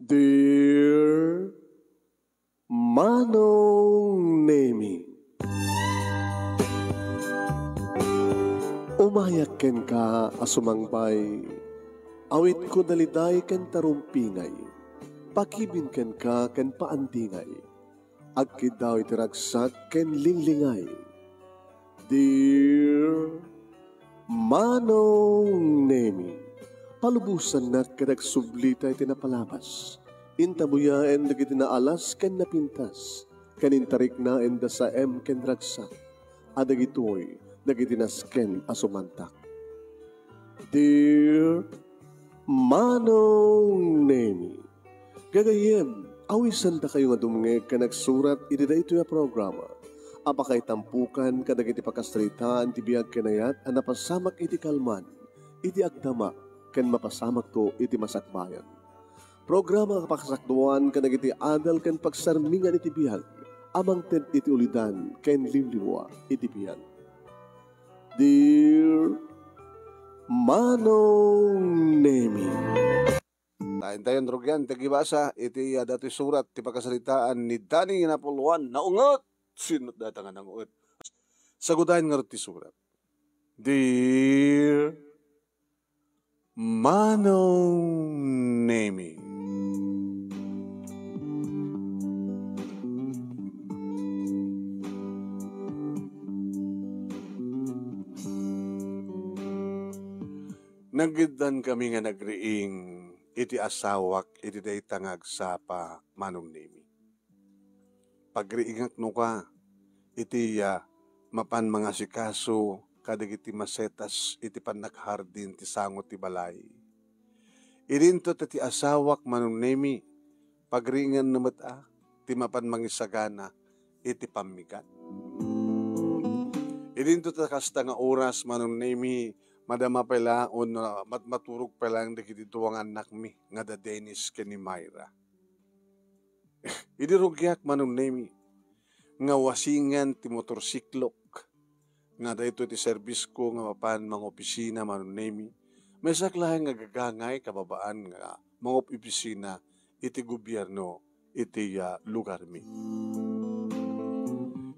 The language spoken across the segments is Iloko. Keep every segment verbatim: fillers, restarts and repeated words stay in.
Dear Manong Nemi, umayak kenka a sumangbay, awitko daliday ken tarumpingay, pakibin kenka ken paandingay, agkiddaw iti ragsak ken linglingay. Dear Manong Nemi, palubosannak ket agsublita iti napalabas. Intabuyaen dagiti naalas ken napintas, ken intariknaen da saem ken ragsak, a dagitoy dagiti nasken a sumantak. Dear Manong Nemi, gagayyem, awisendakayo nga dumngeg ken agsurat iti daytoy a programa a pakaitampukan kadagiti pakasaritaan ti biag ken ayat a napasamak iti kalman, iti agdama, ken mapasamakto iti masakbayan. Programa a pakasakduan kadagiti adal ken pagsarmingan iti biag a mangted iti ulidan ken limlimua iti biag. Dear Manong Nemi. Tayo, tayo, rugian, ti agbasa iti, ah, datoy surat ti pakasaritaan ni Danny Napoleon. Naunget! Sino data nga nanguet? Sagudayen ngarud ti surat. Dear Manong Nemi. Nagiddan kami nga nagriing iti asawak iti dayta nga agsapa, Manong Nemi. Pagriingak no ka, iti, ah, mapan mangasikaso kadagiti masetas iti pannakhardin ti sango ti balay. Idinto ti asawak, Manong Nemi, pagriinganna met a ti mapan mangisagana iti pammigat. Idinto ta kasta nga oras, Manong Nemi, madama pay laeng, ah, mat-, maturog pay laeng dagiti dua nga annakmi nga da Dennis ken ni Myra. Idi rugiak, Manong Nemi, nga wasingen ti motorsiklok, nga daytoy ti serbisko nga mapan mangopisina, Manong Nemi, maysak laeng nga gagangay kababaan nga mangopisina iti gobierno iti, ah, lugarmi.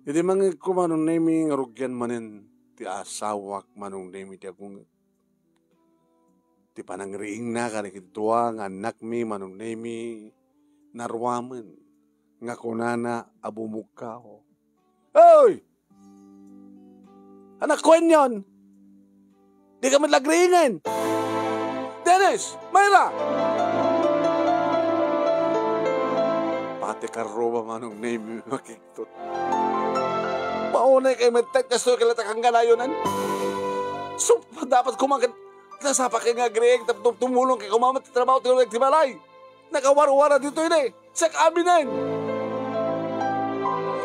Idi mangngegko, Manong Nemi, nga rugian manen ti asawak, Manong Nemi, ti agunget. Ti panangriingna kadagiti dua nga annakmi, Manong Nemi, naruamen nga kunana a bumugkaw. Hoy! Anak ko, Enyon! Di ka met la agriingen! Dennis! Myra! Pati karruba, Manong Nemi, makigtot. Maunay kay met, kastoy kay la ta kangganayonen. So, dapat kuman ket nasapa kay nga agriing, tapno tumulong kay kuman met ti trabaho ti, ti balay. Nakawarwara ditoy ne. Siak aminen.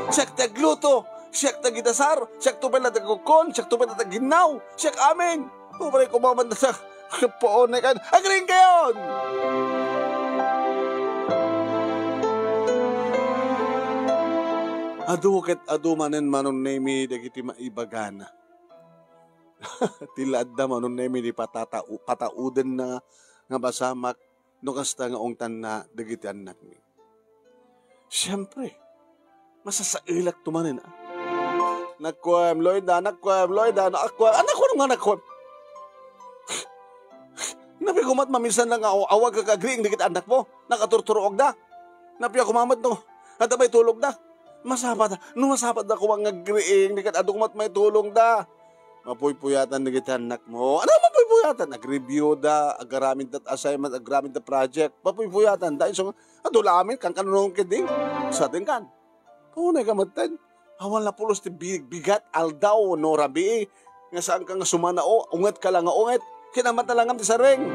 Siak ti agluto. Siak ti agidasar. Siak ti pay la ti agkukkun. Siak ti pay la ti agginnaw. Siak amin. Ubray kuman met siak. Puon ne kan. Agriing kayon! Adu ket adu manen, Manong Nemi, dagiti maibagana. Ti la adda, Manong Nemi, di patata-, pataudenna nga masamak no kasta nga ungtanna dagiti annakmi. Siempre, masasaelakto manen, a. Nakuem, Loida, nakuem, Loida, nakuem. Ania kuno nga nakuem? Napia koma met mamisan lang nga aw-, awag ka agriing dagiti annakmo? Nakaturturuogda? Napia koma met no adda maitulongda? Masapatda, no masapatda koma nga agriing, di ket adu koma met maitulongda. Mapuypuyatan dagiti annakmo. Ano mapuypuyatan? Agreviewda, agaramidda ti assignment, agaramidda project. Mapuypuyatan. Dahil sa, adu la amin, kankanunong ketdi. Sadin kan. Unay ka metten. Awan la pulos ti bi-, bigat, aldaw, no rabii. Nga saan ka nga sumanao, unget ka lang nga unget. Kinamata lang ti sareng.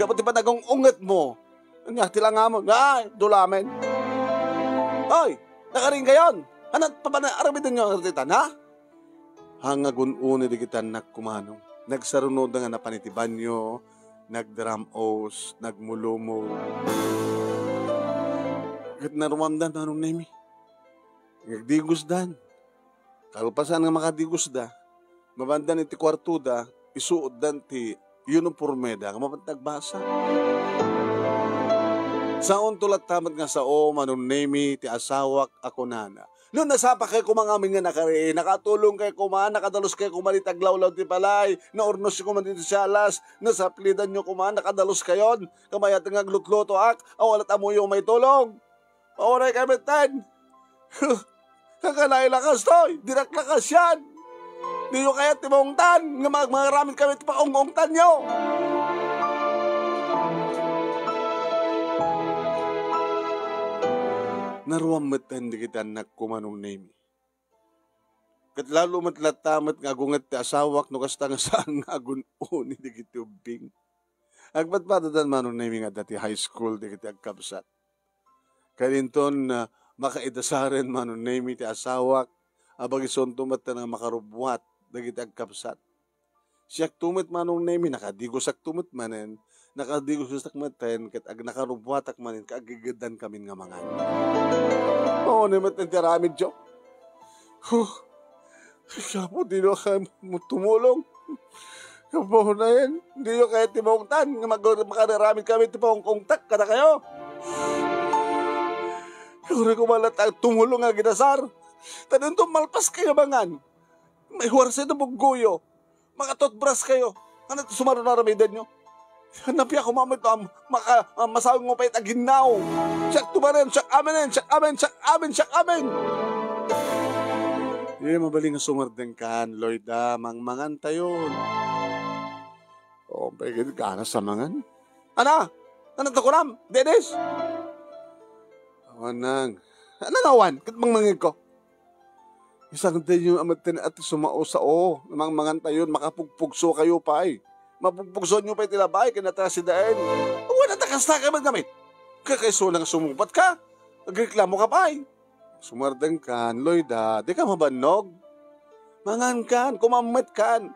Gapu ti panagung-unget mo. Ania, ti langamon. Ay, dulamen. Oy, nakaring kayon. Ano, papana, aramidenyo ang artitan, ha? Hangagun-uni dagiti annakko, Manong. Nagsarunoda nga napan iti banyo, nagdaram-os, nagmulumog. Ket naruamdan, Manong Nemi. Nagdigosdan. Kalpasan nga makadigosda, mapandan iti kuartoda, isuotdan ti uniformeda nga mapan ti agbasa. Saonto latta met nga sao, Manong Nemi, ti asawak a kunana. No, nasapakay koma ngamin nga nakari, nakatulongkay koma, nakadaluskay koma iti aglawlaw ti balay, naurnosko koma ditoy sialas, nasaplidanyo koma, nakadaluskayon, kamayat nga aglutlutoak, awan la't ammoyo maitulong. Mauray kami ten. Kakanaila kastoy, dinak la kasian. Diyo kayat ti maungtan, nga mag-, mangaramid kami ti pakaung-ungtanyo. Naruam met ten dagiti annakko, Manong Nemi. Ket lalo met latta met nga agunget ti asawak no kasta nga saan nga agun-uni dagiti ubbing. Agpadpadadan, Manong Nemi, nga adda ti high school dagiti agkabsat. Ket inton, ah, makaidasaren, Manong Nemi, ti asawak, a bagisonto met nga makarubbuat dagiti agkabsat. Siakto met, Manong Nemi, nakadigosakto met manen, nakadigosak met ten, ket ag-, nakarubbuatak manen, ket aggigeddan kamin nga mangan. Mao ni met ti aramidyo. Huh. Ay, Apo, dino ka mo tumulong? Apo, na yan. Dino kaya ti maungtan nga mag-, makararamid kami ti pangungkungtak kadakayo? Uray koma latta tumulong nga agidasar. Ta dinto malpas kayo mangan. Maiwarsa iti buggoyo. Makatutbras kayo. Ano ti sumaruno a ramidenyo? Napia koma met, um, maka-, ah, masawenyo pay iti aginnaw. Siak tumanen, siak aminen, siak amin, siak amin, siak amin. Di mabalin nga sumardengkan, Loida, mangmangantayon. O, pay ket ganas a mangan. Ana? Ano ti kunam, Dennis? Awan nang. Ano nga awan? Ket mangmangegko. Isangdayyo a met ten a ti sumao-sao, mangmangantayon, makapugpugso kayo pay. Mapugpugsoanyo pay ti labay ken natrasidaen. Awan a ta kasta kayo met ngamin. Kakaiso lang sumubat ka. Agreklamo ka pay. Sumardengkan, Loida, di ka mabannog. Mangankan, kumammetkan.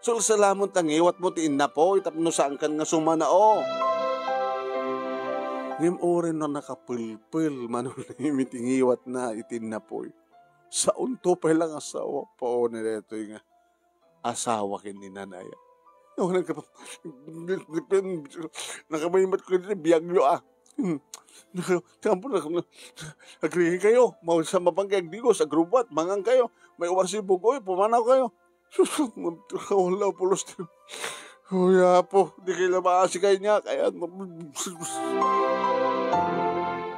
Sulsalamon ta ngiwatmo ti innapoy tapno saankan nga sumanao. Ngem uray no nakapelpel, Manong Nemi, ti ngiwatna iti innapoy. Saonto pay la nga sao, paunay daytoy nga asawa ken ni nanay. Awan ka pa, nakamaymat ko ditoy biagyo, ah. Hmm. Naka-, tampo na, agrigay kayo. Mausa mapang kayo agdigos, agrubbuat, mangan kayo. May uwarsi bugoy, pumanaw kayo. Sus, wala pulos ti-, Uy, Apo, di kayo maasi kay niya, kaya,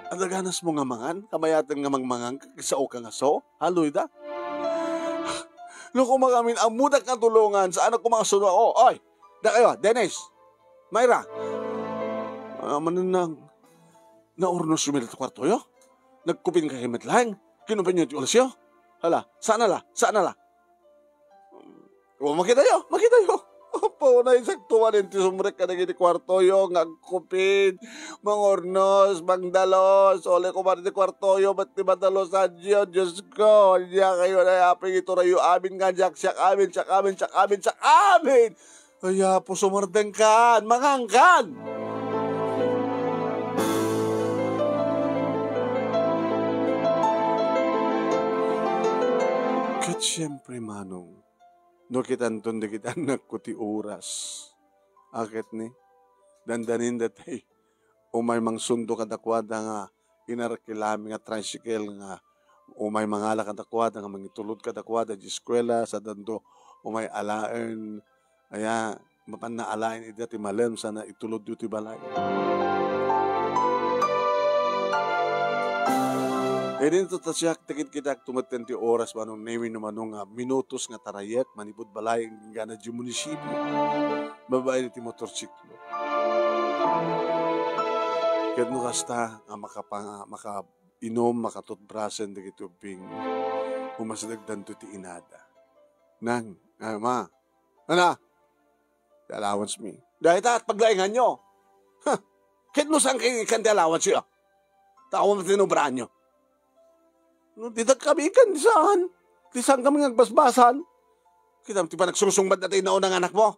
adda ganas mo nga mangan, kamayatan nga mangmangan, ka, sao ka nga sao, ha, Loida? Lo, koma ngamin, ammodak nga tulongan, saan ako makasuno ako? Oy, dakayo, Dennis, Myra. Ah, manenang, naurnos yo met ti kuartoyo? Nagkupin kayo met laeng? Kinupinyo ti ulasyo? Hala, saan na la? Saan na la? O, makitayo, makitayo. Apo, naisakto manen ti sumrek kadagiti kuartoyo nga agkupin, mangurnos, mangdalos. Uli ko man ti kuartoyo, ba't ti madalosanyo? Diyos ko, ania kayo na yaping iturayo amin nga diak, siak amin, siak amin, siak amin, siak amin! Ay, Apo, sumardengkan, mangankan! Ket siempre, Manong, no kitanton dagiti annakko ti oras. Aket ni, dandanin datay umay mangsundo kadakuada nga inarkilami nga tricycle nga umay mangala kadakuada nga mangitulod kadakuada di eskuela, sadanto umay alaen, aya, mapanna alaen ida ti malem sana itulodyo ti balay. Idinto ta siak, tikidkitak tumetten ti oras, Manong Nemi, no mano nga minutos nga tarayek manipud balay enggana di munisipio. Babaen iti motorsiklo. Ket no kasta nga makapa-, makainom, makatutbrasen dagiti ubbing, umasidegdanto ti inada. Nang, ah, ma, ana, ti allowance mi. Dayta, at paglainganyo. Ha, ket no saan kayo ikan ti allowance yo? Tao mo tinobraanyo. No, ditak kami ikan, di saan. Di saan kami ngagbasbasan. Kita ti panagsungsungbat na tayo nauna nga anak mo.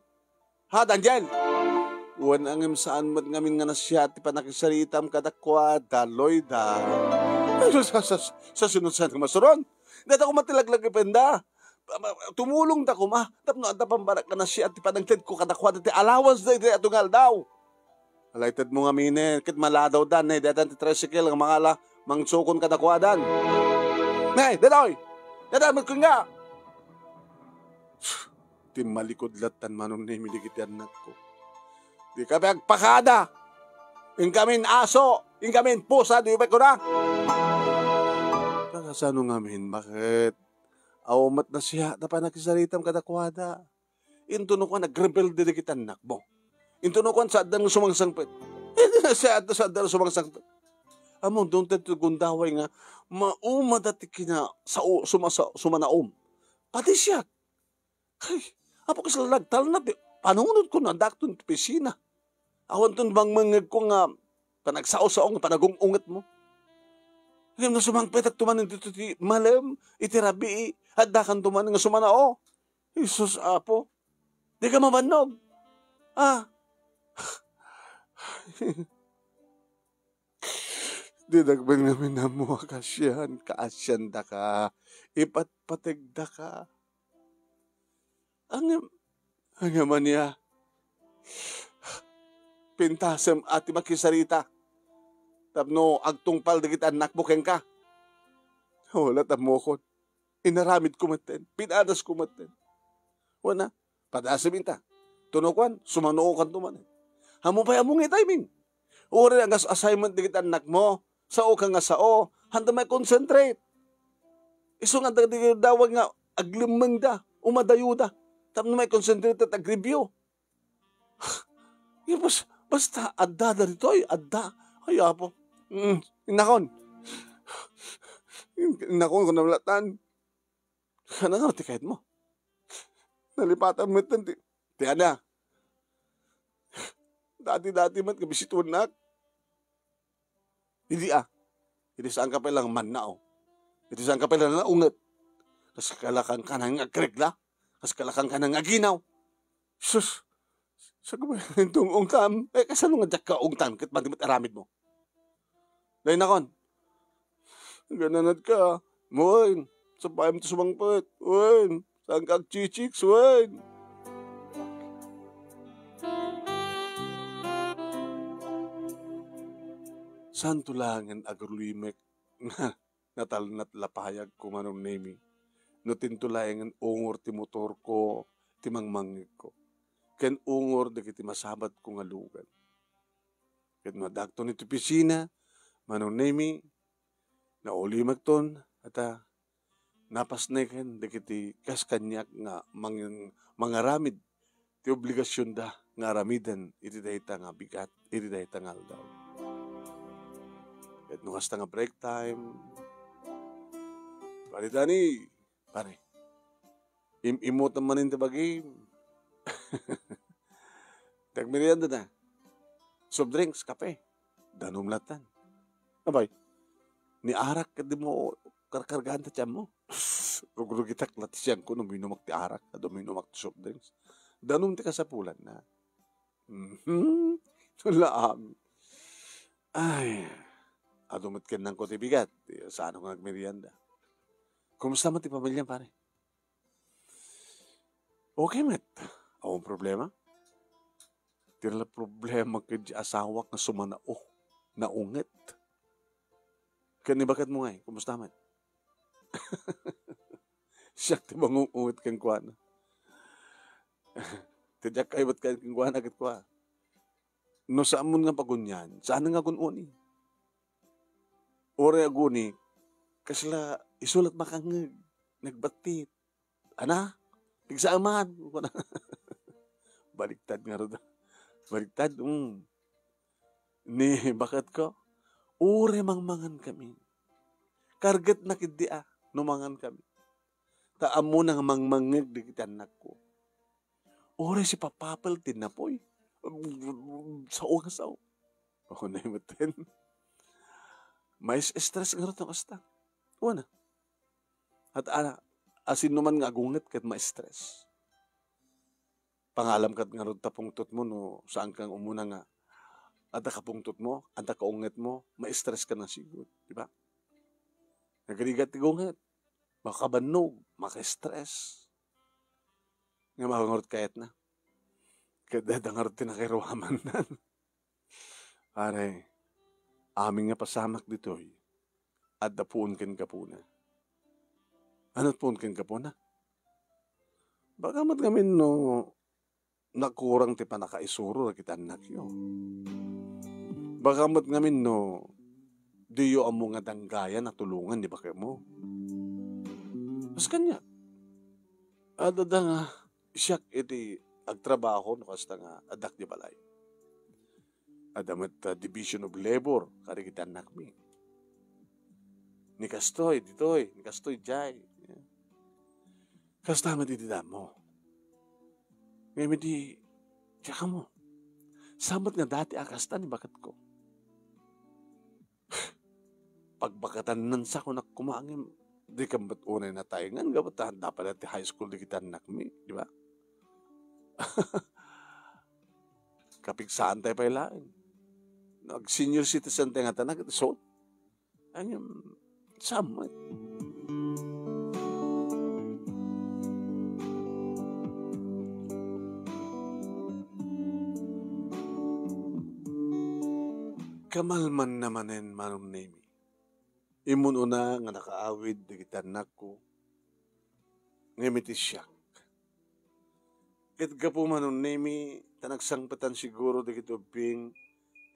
Ha, Daniel? Wen, ngem saan met ngamin nga nasiat ti panakisaritam kadakuada, Loida. Sa, sa, sa, sa sunod saan nga masuron? Data ko matilaglag ipenda. Tumulong ta koma, tapno adda pambarak nga nasiat ti panagtedko kadakuada ti allowance daytoy a tunga aldaw. Alaytedmo ngamin, ket maladawdan, ne, daytan ti tricycle nga mangala, mangsukon kadakuadan. Ne, daytoy! Daytan, met kun nga! Timmalikod lattan Manong Nemi dagiti annakko. Dikami agpakada! Inkamin aso! Inkamin pusa, di ba kuna? Kasano ngamin, baket? Aw met nasiak ta panakisaritam kadakuada. Intono kuan, agrebelde dagiti annakmo. Intono kuan, saan nga sumangsangpet. Saan, saan nga sumangsangpet. Ammom, daytoy ti gundaway nga maumada ti kina-, sao-, sumasa-, sumanaom. Pati siak. Ay, apo, kasla nagtalna ti panunotko, addaakton ti opisina. Awanton mangmangngegko nga panagsao-sao nga panagung-ungetmo. Ngem no sumangpetak tumanen ditoy ti malem, iti rabii, addakanto man nga sumanao. Jesus, Apo, dika mabannog. Ah. Dinak met ngamin ammo a kaasian, kaasiandaka, ipatpategdaka. Ngem, ngem ania? Pintasem a ti makisarita tapno agtungpal dagiti annakmo kenka. Wala, tammokon. Inaramidko metten, pinadasko metten. Wen a, padasem inta. Tuno kuan, sumanookanto manen. Ammom pay a mungitaymin. Uray nga assignment dagiti annakmo, saoka nga sao, haanda mai-concentrate. Isu nga adda dagiti gundaway nga aglemmengda, umadayoda, tapno mai-concentrate ket agreview. Bas-, basta adda ditoy, adda. Ay, Apo. Mm, innakon. Innakon, kunam lattan. Ania ngarud ti kayatmo? Nalipatan metten ti, ti ania? Dati-dati met nga bisituennak. Idi a, idi saanka pay la nga mannao. Idi saanka pay la nga naunget. Kas kalakan kanan nga agregla. Kas kalakan kanan nga aginaw. Sus, sakbay, tung-ungtam. Eh, kasano nga diak kaungtan ket madi met aramidmo? Dayta nakon. Agananadka. Wen, sapayam ti sumangpet. Wen, saanka agchichiks. Wen. Saanto laengen a grulimek nga natalnat la payagko, Manong Nemi, no dinto laengen ungor ti motorko ti mangmangngegko, ken ungor dagiti masabatko nga lugan. Ket no addaakton iti opisina, Manong Nemi, naulimekton, ata, napasneken dagiti kas kaniak nga mang-, mangaramid ti obligasionda nga aramiden iti dayta nga bigat, iti dayta nga aldaw. Ket no kasta nga break time, Pare Dani, pare, im-imutan manen ti bagim. Ti agmerienda na. Soft drinks, kape. Danum lattan. Abay, ni arak ket dimo karkargaan ti tianmo. Rugrugitak la ti siangko no uminumak ti arak, adu uminumak ti soft drinks. Danum ti kasapulanna. Mhm. Wala, am. Ay, adu met kennanko ti bigat. Saanko nga agmerienda. Kumusta man ti pamiliam, pare? Okay met. Awan problema. Ti la problema ket ti asawak nga sumanao, naunget. Ken ni baketmo ngay, kumusta met? Siak ti mangung-unget kenkuana. Ti diak kayat kenkuana ket kua, no saammon nga pagunian, saan nga agun-uni. Uray aguni, kasla isu la ti makangngeg, nagbattit. Ana, pigsaaman. Baliktad ngarud. Baliktad, mm. Ni baketko, uray mangmangankami. Kargetna ketdi a, no mangankami. Ta ammona nga mangmangngeg dagiti annakko. Uray sipapapel ti napoy. Sao nga sao. O, naimetten. Mais-stress ngarud no kasta. Wen a. At, ah, asinoman nga agunget ket ma-stress. Pangalam ket ngarud ta pungtotmo no saan kang umuna nga adda ka pungtotmo, adda ka ungetmo, ma-stress ka na sigud, di ba? Nagrigat ti gunget, makabannog, maka-stress. Nga mapangarut kayatna. Ket dayta ngarud ti nakairuamannan. Pare, amin nga pasamak ditoy, adda puon ken gapuna. Ano puon ken gapuna? Baka met ngamin no nakurang ti pannakaisuro dagiti annakyo. Baka met ngamin no diyo ammo nga danggayan a tulongan ni baketmo. Kas kaniak, adda nga siak iti agtrabaho no kasta nga addak di balay. Adda met, ah, division of labor kadagiti annakmi. Ni kastoy ditoy, ni kastoy diay. Kasta met iti damo. Ngem iti, diak ammo. Saan met nga dati a kasta ni baketko. Pagbakatan sa kunak koma ngem, di ka met unay nataengan, gapu ta, dapat ti high school dagiti annakmi, di ba? Kapigsaan tayo pay laeng. Nag-senior citizen tayo nga tanak, so, Ngem, saan met? Kamalmanna manen, Manong Nemi. Immun una nga nakaawid dagiti annakko, ngem iti siak. Ket gapu, Manong Nemi, ta nagsangpetan siguro dagiti ubbing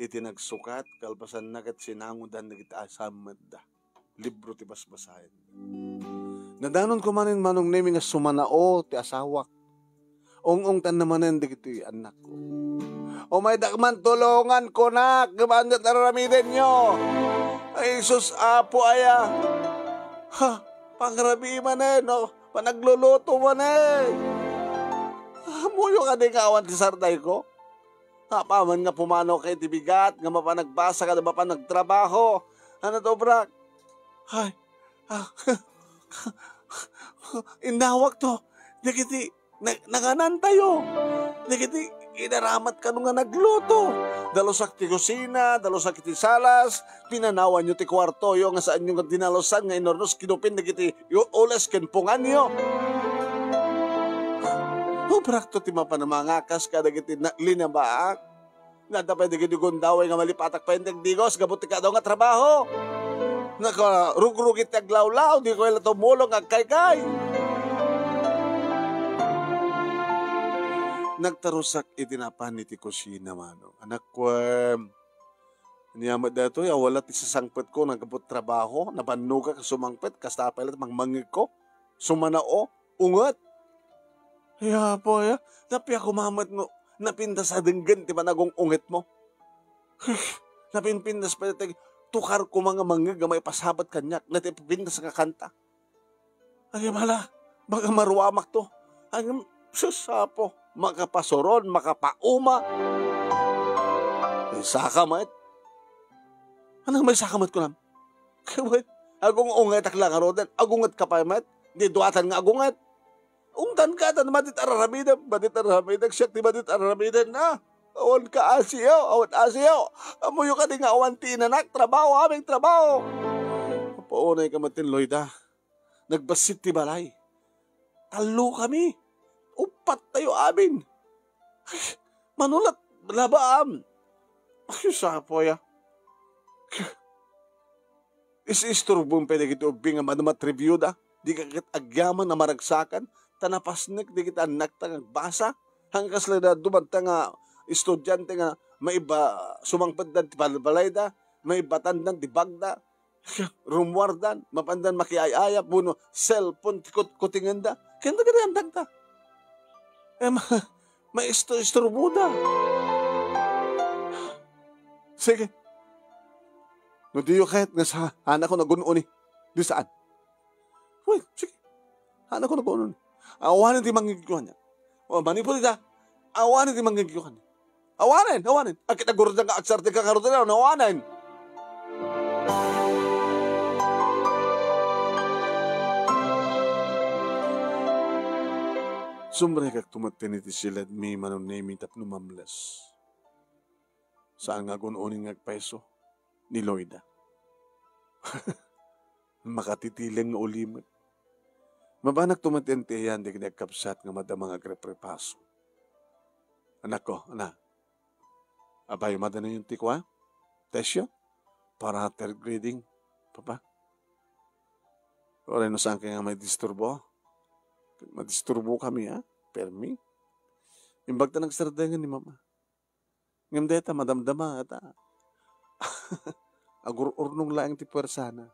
iti nagsukat, kalpasanna ket sinangodan dagiti asammetda. Libro ti basbasaen. Nadanonko manen, Manong Nemi, nga sumanao ti asawak. Ung-ungtanna manen dagiti annakko. Umaydak man tulongan, kunak, ngem ania ti ar-aramidenyo? Ay, sus, Apo aya. Ha, pangrabii manen, no? Panagluluto manen. Ammoyo kadi nga awan ti sardayko? Apaman nga pumanaw ka iti bigat, nga mapan nagbasa kada mapan nagtrabaho. Ano to, brak? Ay, ah, innawak to. Dagiti, na-, nanganan tayo. Dagiti, inaramat kano nga nagluto. Dalusak ti kusina, dalusak iti salas, pinanawanyo ti kuartoyo nga saanyo nga dinalusan nga inurnos kinupin dagiti yu-, ules ken punganyo. Ubrakto ti mapan a mangakas kadagiti na-, linabaak. Nadda pay dagiti gundaway nga malipatak pay ti agdigos gapu ti kaadu nga trabaho. Nakarugrugit ti aglawlaw, di ko ila tumulong agkaykay. Nagtarusak iti napan iti kusina, Manong. Anak ko, em, Ania met daytoy a wala ti sasangpetko nga gapu ti trabaho, nabannogak a sumangpet, kasta pay laeng ti mangmangngegko. Sumanao, unget. Ay, Apo, aya, napia koma met no napintas a denggen ti panagung-ungetmo. Napinpintas pay ti tukar koma nga mangngeg nga maipasabat kaniak, daytoy pintas nga kanta. Ay, bala, baga maruamak to. Ay, sus, Apo, makapasuron, makapauma. Maysaka met. Ano maysaka met kunam? Kawit, agung-ungetak la ngaruden. Agunget ka pay met. Di duatan nga agunget. Ungtan ka, tan madit araramidem, madit araramidem, siak ti madit araramidem na. Awan ka asiyo, awan asiyo. Amoyo kadi nga awan ti inanak, trabaho, aming trabaho. Paunay ka met, Loida. Nagbassit ti balay. Tallo kami. Uppat tayo amin. Ay, manulat, labaam. Ay, sapoy, ah. Is-isturbon pay dagiti ubbing nga mano matribyuda. Di ka ket agyaman a maragsakan. Ta napasnek dagiti annakta nga agbasa. Haan kasla da dumagta nga estudiante nga maiba, sumangpetdan ti balbalayda, maibatandan ti bagda. Rummuardan, mapandan makiay-ayap, wenno cellphone ti kut-, kutingenda. Ken dagiti andakta. Eh, ma-, maisto-isturboda. Sige. No diyo kayat nga sa-, haanakon a gun-oni, di saan? Well, sige. Haanakon a gun-oni. Awanen ti mangngegyo kaniak. O, manipud ita, awanen ti mangngegyo kaniak. Awanen, awanen. Agkita gurudang nga agsarte ka karudang, awanen. Sumrekak tumet ken iti siledmi, Manong Nemi, tapno mamles. Saan nga agun-unin nga agpayso ni Loida. Makatitileng nga ulimek. Mabanak tumet ti ayan dagiti agkabsat nga madama nga agreprepaso. Anakko, ana, apay, madanayon ti kua? testyo para third grading, Papa. Uray no saan kami nga madisturbo. Madisturbo kami, ha? Permi. Imbag ta nagsardengan ni Mama. Ngem dayta, madamdama, ta agur-urnong laeng ti puersana.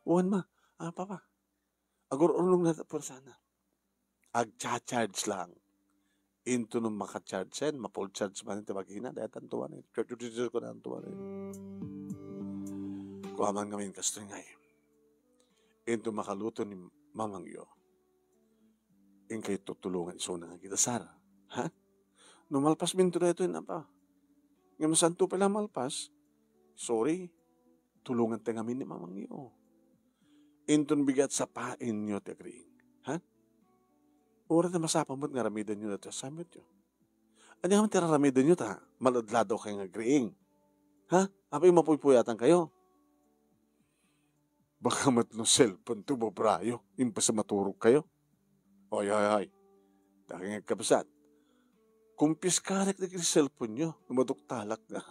Wen, Ma. Ah, Papa. Agur-urnong na ti puersana. Agcha-charge lang. Into no maka-charge yan, ma-full charge man ti bagina, dayta anto man. Charge, charge, charge ko na anto man. Kuaman ngamin kastoy ngay. Into makaluto ni mamangyo. Inkayo tutulongan isuna nga agidasar. Ha? No malpas minto daytoy, Napa. Ngem santo pay la malpas, sorry, tulongan ta ngamin ni mamangyo. Inton bigat sapaenyo ti agriing. Ha? Uray ta masapa met nga aramidenyo daytoy assignmentyo. Ania man ti aramidenyo ta maladladaw kayo nga agriing? Ha? Apay mapuypuyatan kayo? Baka met no cellphone to babrayo, imbes a maturog kayo. Oy, oy, oy. Dagiti agkabsat. Kumpiskarek dagiti cellphone-yo, no maduktalak nga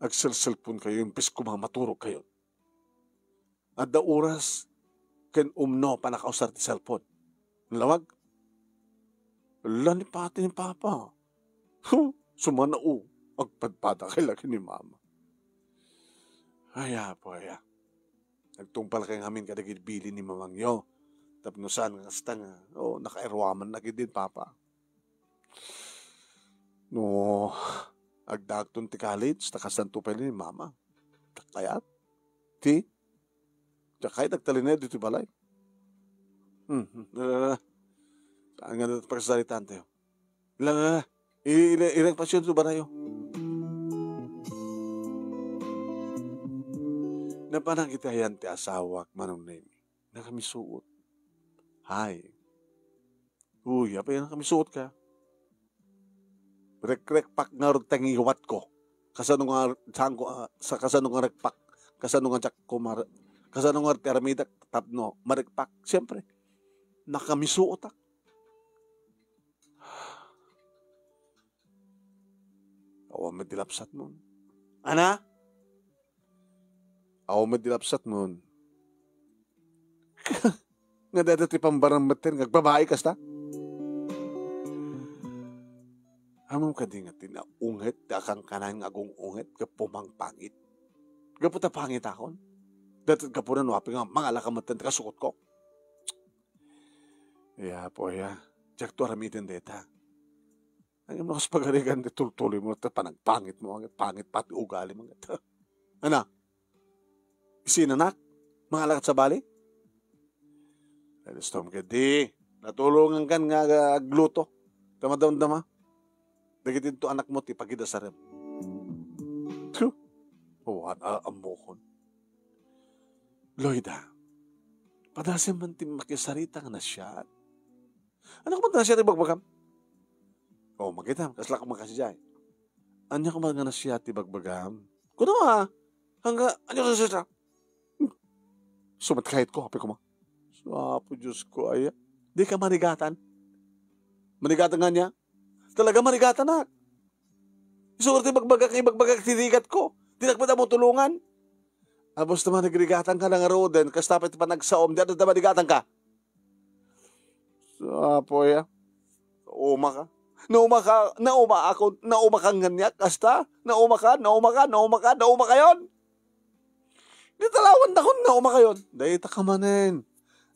agselselpon kayo, imbes koma maturog kayo. Adda oras ken umno pannakausar ti cellphone. Nalawag? Ala ni pati ni Papa. Huh, sumanao. Agpadpada kay laki ni Mama. Ay, apo, aya. Nagtungpal kay ngamin kadagiti bilin ni mamangyo. Tapno saan nga kasta nga, oh, nakairuaman na gid din, Papa. No, agdagton ti college, ta kasanto pay ni Mama. Kayat? Ti? Diak kayat agtalinaed ditoy balay. Hmm, hmm, la, la, la. Saan nga dayta pakasaritanta? La, la, la. I-, ila-, irang pasyento barayo. Napanang iti ayan ti asawak, Manong Nemi. Nakamisuot. Hay. Uy, apay nakamisuot ka? Rekrekpak ngarud ti nangiwatko. Kasano nga, saan ko, ah, sa kasano nga rekpak? Kasano nga diak ko mar-, kasano nga ti aramidak tapno marekpak? Siyempre, nakamisuotak. Awan met ti lapsatmon. Ana? Awan met ti lapsatmon. Nga dayta ti pambaram metten nga agbabai kasta? Ammom kadi nga ti naunget ti akankanan nga agung-unget gapu mangpangit? Gapu ta pangitakon? Dayta gapuna no apay nga mangalaka metten ti kasukotko? Ya, apo, ya. Diakto aramiden dayta. Ngem no kas pagarigan ti tultuloymo, ta panagpangitmo, pangit pati ugalimo. Ana? Isinanak? Mangalaka ket sabali? Ay, gusto mo kadi. Natulongankan nga ag-, agluto. Ta madamdama. Dagiti to anakmo ti pagidasarem. Huh. Wan, a-, ammokon. Loida, padasem man ti makisarita nga nasiat. Ania koma nga nasiat ti bagbagam? O, makita, kasla koma kasidiay. Ania koma nga nasiat ti bagbagam? Kuno, a, hangga, ania koma nga nasiat? Sumat kayat ko, apay koma. Apo Diyos ko, aya. Di ka manigatan? Manigatan nga niya? Talaga manigatanak. Isu ti bagbagak, ibagbagak ti rigatko. Dinak met ammo tulongan. Apos naman, nagrigatanka na ngaruden, kasta pay ti panagsaom, di adda manigatanka. Apo, ya. Naumaka. Naumaka, nauma ako, naumaka nganiak, kasta. Naumaka, naumaka, naumaka, naumakayon. Di talawan dakon, naumakayon. Dayta ka manen.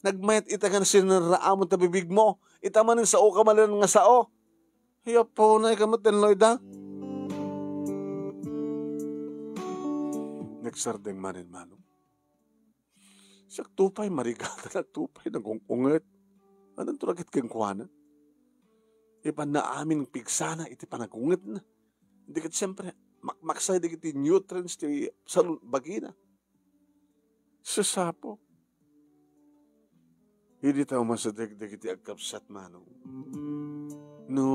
Nagmayat ita nga sinaraamon ta bibigmo. Ita manen sao ka manen nga sao. Ay, apo, naay ka met, Loida. Nagsardeng manen, Manong. Siak to pay, marigatan, siak to pay, nagung-unget. Ania to raket kenkuana? Ipanna amin pigsana iti panagungetna. Di ket, siyempre, makmaksay dagiti nutrients ti salun-, bagina. Susapo. Idi ta umasideg dagiti agkabsat, Manong. No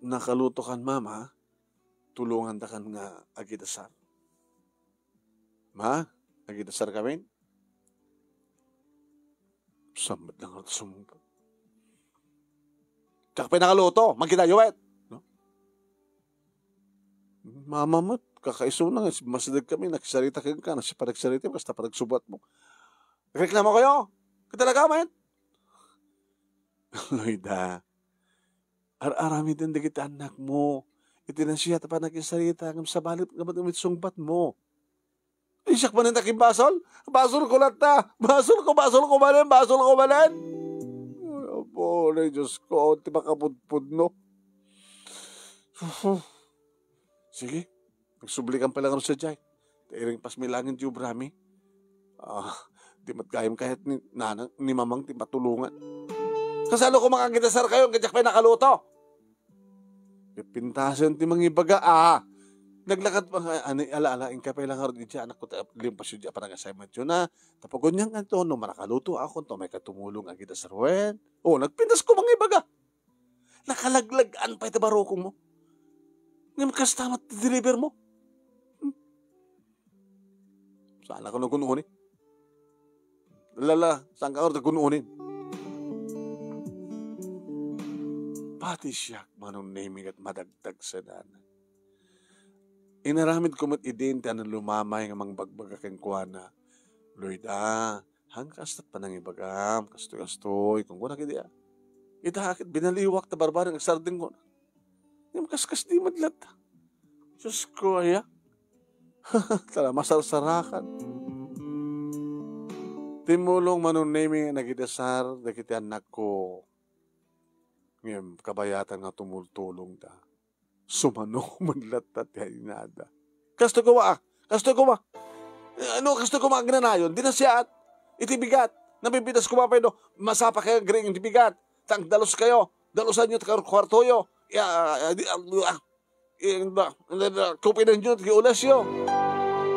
nakalutokan, Mama, tulongandakan nga agidasar. Ma, agidasar kamin? Sammet lang nga sumungpet. Diak pay nakaluto, makita, yuwet. No? Mama met, kakaisuna nga, masideg kami, nakisarita kenka, nasiparegsarita, basta panagsubat mo. Reklamo kayo? Ka talaga, man? Loida, ar-aramiden dagiti annakmo. Iti nasiat a panakisarita, ngem sabali, ngem iti sungbatmo. Siak manen ti akimbasol? Basol ko latta. Basol ko, basol ko manen, basol ko manen. Ay, Apo, ay, Diyos ko, ti makapudpudno. Sige, agsublikam pay la ngarud sadiay. Ta iring pasmi laeng ti obrami. Ah, di met gayam kayat ni nanang, ni mamang ti matulongan. Kasano ko makagidasar kayo, ket diak pay nakaluto? Pipintasen ti mangibaga, ah. Naglakad pa nga, ani, ala, ala, inka pay la ngarud idiay, anakko, ta, limpasyo idiay a panag-assignmentyo na. Tapos gunyan nga ito, no, manakaluto ako, to, may katumulong, agidasar wen. Oh, nagpintas ko mangibaga. Nakalaglag-an pay ti barukongmo. Ngem kasta met ti deliver mo. Hmm. Saan ako nagun-uni? Lala, saan ka ngarud nagun-uni? Pati siak, Manong Nemi, ket madagdag senana. Inaramid ko met idin ti ania lumamay nga mangbagbaga kenkuana. Loida, haan kasta ti panangibagam, kastoy, kastoy, kunkunak idi, ah. Ita ket binaliwak ta barbareng agsardengko. Ngem kaskas di met latta. Diyos ko, aya. Tara, masarsarakan. Timmulong Manong Nemi nga nagidasar dagiti annakko. Ngem kabayatan nga tumultulongda. Sumano met latta ti inada. Kastoy koma, ah. Kastoy koma. Eh, ano, kastoy koma agnanayon? Di nasiat. Iti bigat. Napipitas koma pay no, masapa kayo agriing iti bigat. Ta agdalus kayo. Dalusanyo ti kar-, kuartoyo. Ya, ah, di, ah, ah, eh, da, da, da, kupinenyo ti ulesyo.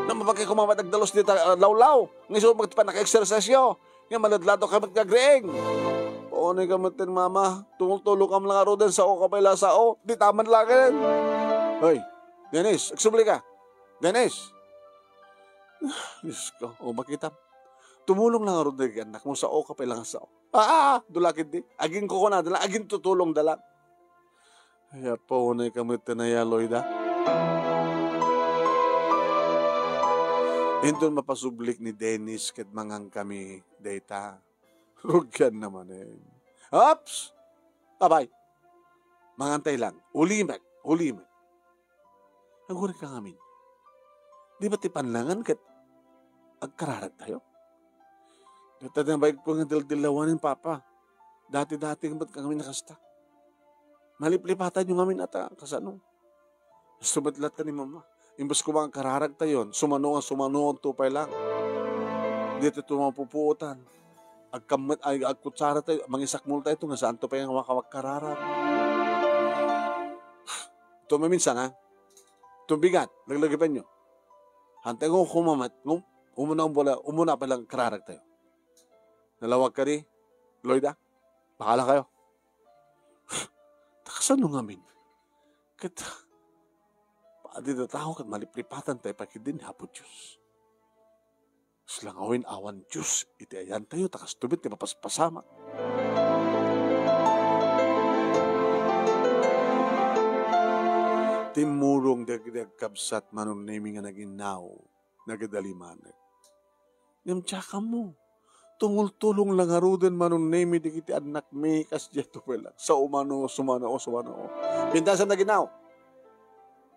Na mapakay koma met agdalus dita, ah, lawlaw. Nga isu met ti pannaka-exerciseyo. Nga maladlado ka met nga agriing. Paunay ka met ten, Mama. Tumultulong ka met la ngaruden, sao ka pay la sao. Di taman laken. Hoy, Dennis, agsubli ka. Dennis. Diyos ko, o, makita. Tumulong la ngaruden dagiti annakmo, sao ka pay la nga sao. Ah, ah, ah, dula ketdi. Agin kukuna, dala, agin tutulong, dala. Ay, Apo, unay ka met ti nayaloyda. Inton mapasublik ni Dennis ket mangan kami dayta. Rugianna manen. Ops! Abay! Mangantay lang. Ulimek. Ulimek. Aguray ka ngamin. Di ba ti pannangan ket agkararagtayo? Ket adda baybay ko nga dildilawanen, Papa. Dati-dati met kami nakasta. Maliplipatanyo ngamin ata, kasano? Sumatlat ka ni Mama. Imbes ko mga kararag tayon, sumano nga sumano, to pay lang. Dito ito mapupuotan. Agkammet, ay, agkutsara tayo, mangisakmol tayo ito, nga saan to pay nga makawagkararag. Ito maminsan, ha? Ito bigat, laglagipan nyo. Hantay ko kumamat, ngum-, umuna, umuna, umuna pa lang kararag tayo. Nalawag ka di, Loida? Bahala kayo. Takasano ngamin? Ket, padi da tao ket maliplipatan tayo pagidin ni Apo Diyos. Kasla ngamin awan Diyos iti ayantayo, ta kasto met ti mapaspasamak. Timmulong dagiti agkabsat Manong Nemi nga naginnaw, nagdalimanek. Ngem diak ammo. Tumultulong la ngaruden Manong Nemi dagiti annakmi, kasdiay to pay lang. Sao mano, sumano, sumano. Pintasan da ginnaw.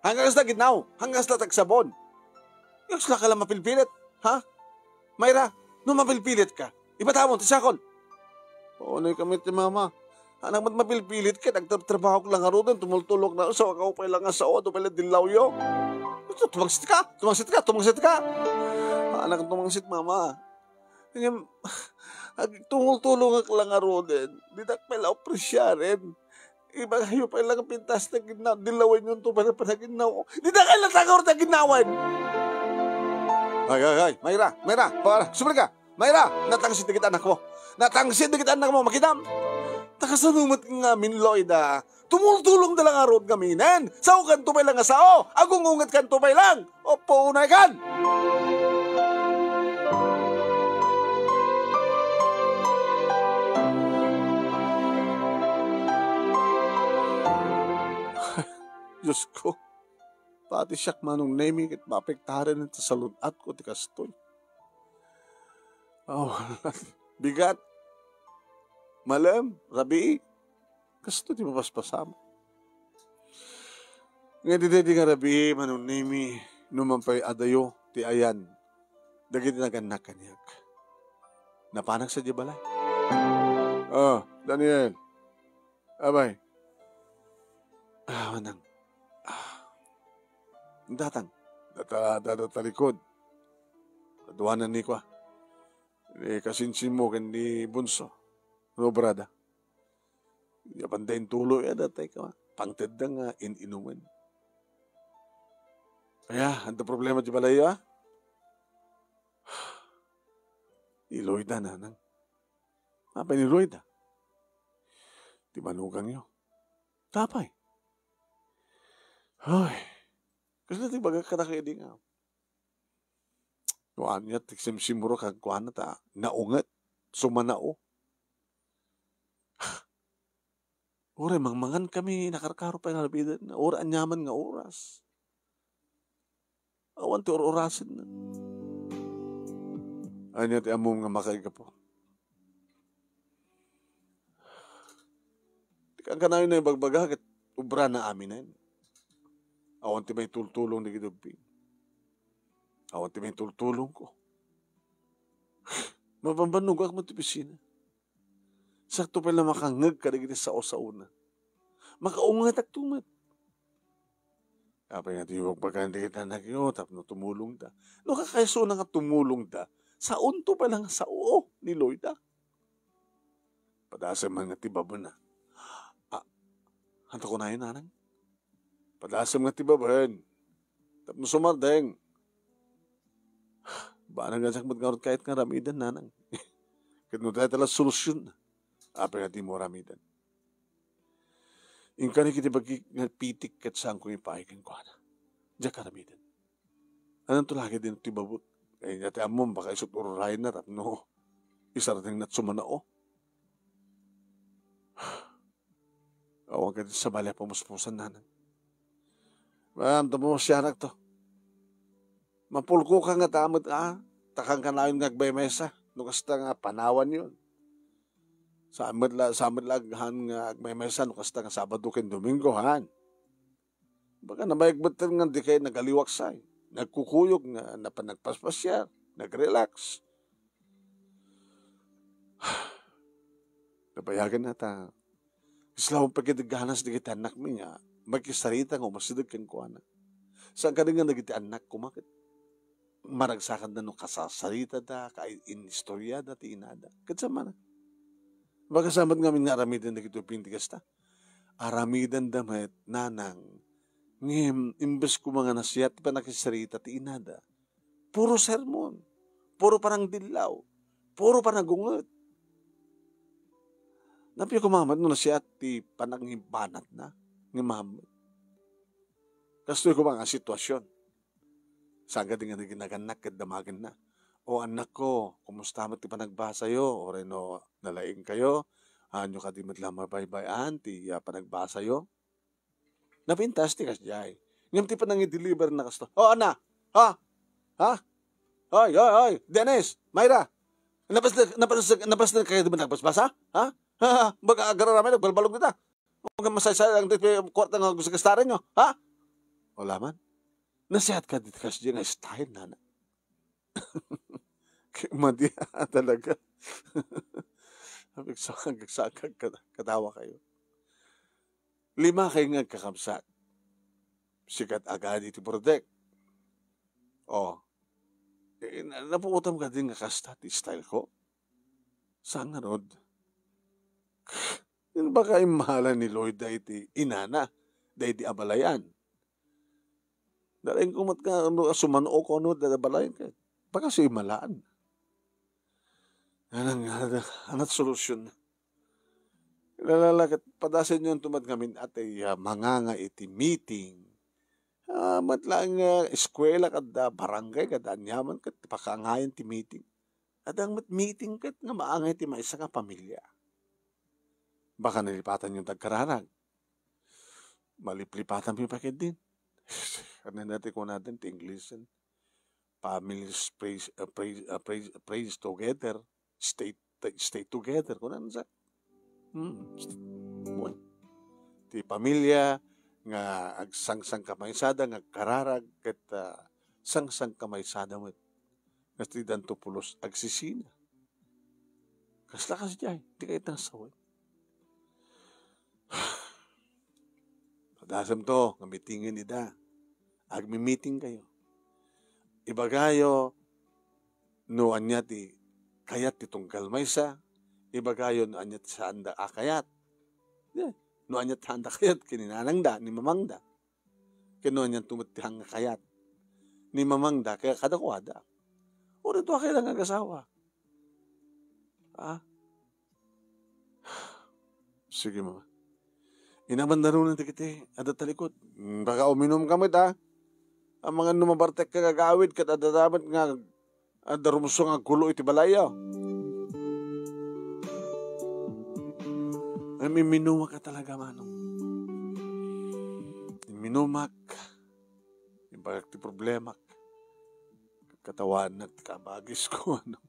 Hanggang sa ginnaw, hanggang sa tagsabon. Kasla ka lang mapilpilit, ha? Mayra, no mapilpilit ka, ibatamon ti sakol. Unay kami ti Mama. Anak met mapilpilit ket agtrabtrabahok la ngaruden, tumultulong na, sao ka pay lang nga sao, adu pay lang dillawyo. Ito, tumangsit ka, tumangsit ka, tumangsit ka. Anak, tumangsit, Mama. Ngem, agtumultulongak la ngaruden, ditak pay la apresiaren. Ibagayo pay lang pintas na ginnaw, dillawenyo to pay la panaginnaw. Ditak kay la tagawar ta ginnawen. Ay, ay, ay, Mayra, Mayra, para, sumali ka. Mayra, natangsit dagiti annakmo. Natangsit dagiti annakmo, makitam. Nakasano met ngamin, Loida? Tumultulong da lang ngarud ngaminen. Sao kanto pay lang nga sao. Agungunget kanto pay lang. Opo, unay kan. Diyos ko. Pati siak, Manong Nemi, ket maapektaran ta salun-atko ti kastoy. Aw, bigat. Malem, rabii. Kastoy ti mapaspasam. Ngem daydi nga rabii, Manong Nemi, numan pay adayo ti ayan dagiti nagannak kaniak. Napanak sadiay balay. Ah, Daniel. Abay. Ah, manang. Ah. Datang. Data, data talikod. Kaduanan ni kua. Ni kasinsinmo ken ni Bunso. Ano obrada? Ya banda intulo ya datay ka. Pangtedda nga in-inumen. Aya, adda problema ti balay, ah? Ni Loida, nanang. Apay ni Loida? Ti manugangyo. Tapay. Ay. Kasla ti bagak kadakayo di nga. No ania ti simsimro kagkuana ta naunget, sumanao. Uray mangmangan kami, nakarkaro pay nga labiden, uray aniaman nga oras. Awan ti ur-urasen. Ania ti ammom nga makaigapu? Ti kankanayon na ibagbaga ket obrana aminen. Awan ti maitultulong dagiti ubing. Awan ti maitultulongko. Mabambannogak met ti opisina. Sakto pay la makangngeg kadagiti sao-saona. Makaungetakto met. Apay nga di ibagbaga dagiti annakyo tapno tumulongda? No kakaisuna nga tumulongda, saonto pay la nga sao ni Loida. Padasem man nga ti babaen. Ah, anta kunayo, nanang? Padasem nga ti babaen. Tapno sumardeng. Banag nga siak met ngarud kayat nga aramiden, nanang. Ket no dayta la solusyon, apay nga dimo aramiden? Inkani ket ibagik nga pitik ket saanko nga ipaay kenkuana. Diak aramiden. Ananto la ketdin ti babut? Ay, ania ti ammom, baka isu't ururayna tapno isardengna't sumanao. Awan ketdin sabali a pamuspusan, nanang. Ma'am, tapno sianak to. Mapulko ka nga ta met, ah, ta kankanayon nga agmemesa, no kasta nga panawanyon. Saan met la, saan met la aghan nga agmemesa, no kasta nga Sabado ken Domingo, han? Baka nabayag met nga di kayo nagaliwaksay, nagkukuyog nga napan nagpaspasiar, nag-relax. Nabayagen na ta. Islaw pagidaganas dagiti annakmi nga makisarita nga umasideg kenkuana. Saan kadi nga dagiti annak koma ket maragsakanda no kasasaritada, kainistoriada ti inada. Ket saan man. Baka saan met ngamin nga aramiden dagiti ubing ti kasta. Aramidenda met, nanang, ngem imbes koma nga nasiat ti pannakisarita ti inada, puro sermon, puro panangdillaw, puro panagunget. Napay koma met no nasiat ti panangibanatna, ngem maammo. Kastoy koma nga sitwasyon. Saan kadi nga naginagannak ket damagenna. O annakko, kumusta met ti panagbasayo? Uray no nalaingkayo, haanyo kadi met la mabaybay-an ti, ah, panagbasayo? Napintas ti kasdiay. Ngem ti panangideliver na kasto, "O, Ana! Ha? Ha? Hoy, hoy, hoy! Dennis! Myra! Napas-, napas-, napas na kayo di ba nagbasbasa? Ha? Ha? Ha? Baga agararami, nagbalbalog kita. Huwag kang masaysay ang ti kuwarta nga gusto gastaran nyo. Ha?" Wala man. Nasihat ka dito kasi nga style na na. Madia talaga. Nagsakag-sakag, kat-, katawa kayo. Lima kayo nga kakabsat. Sikat agad iti burudek. Oh. Eh, na-, napuotam ka din nga kasta ti style ko? Saan nga rod? Baka immahalan ni Lloyd da iti inana, da iti abalayan. Darain ko mat ka, ano, sumano ko, ano, da abalayan ka. Baka si imalaan. Anang, anang, anat solusyon na. Lalala, ket padasen yon tumat ngamin atay, ah, manganga iti meeting. Ah, mat lang, ah, eskwela kadda, barangay kadda, anyaman ket pakaangayan ti meeting. Adang met meeting ket nga maangay ti maysa nga pamilia. Baka nalipatan yung tagkararag. Maliplipatan mi pa ket din. Nanda ti kunaden ti English, families praise, uh, praise, uh, praise, praise together, stay, stay together. Kunan sa, hmm, st- buwan. Ti pamilya nga agsangsankamaysa da, nga agkararag, ket, ah, sangsankamaysa da met. Nga ti danto pulos agsisina. Kasla kasi diay, di kayo tasawen. Padasem to, nga mitingen ida. Agmi-meeting kayo. Ibagayo no ania ti kayat ti tunggal maysa, ibagayo no ania ti saanda a kayat. Yeah. No ania ti saanda kayat, kininanangda, ni mamangda. Ken no ania to met ti hang kayat ni mamangda, kaya kadakuada. Uri to a kailangan agasawa. Ah? Sige, mama. Inaman darunan dagiti adda talikod. Mm, baka uminum ka met, ah. Amangan no mabartek ka nga agawid, ket adda met nga adda rumsong nga aggulo iti balayyo. Ay, miminumak ka talaga, manong. Minumak. Imbagak ti problemak. Katawanak ti kabagisko, manong.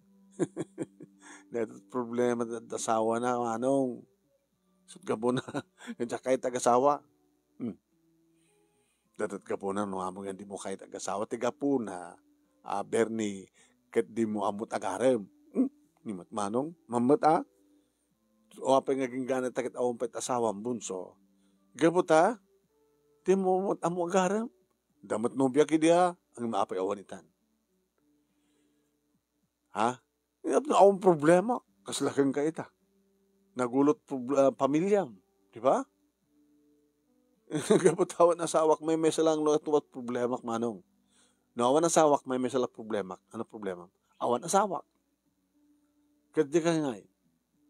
Daytoy ti problema ti asawana, manong. Sut gapuna, diak kayat agasawa. Hmm. Daytoy ti gapuna, no, amo nga dimo kayat agasawa. Ti gapuna, ah, Bernie, ket dimo ammot agarem. Hmm. Ni met manong, mammet, ah. O, apay nga ginggana ta ket awan pay asawam, bunso. Gapu ta, dimo ammo agarem. Damet nobiak idi, ah. Ang maapay awan itan. Ha? Awan problema. Kasla kenka ita. Nagulot prob-, ah, pamilyam. Di ba? Gapu ta awan asawak, maymaysa lang no atuat problemak, manong. No awan asawak, maymaysa lang problemak. Ano problema? Awan asawak. Ket di ka ngay,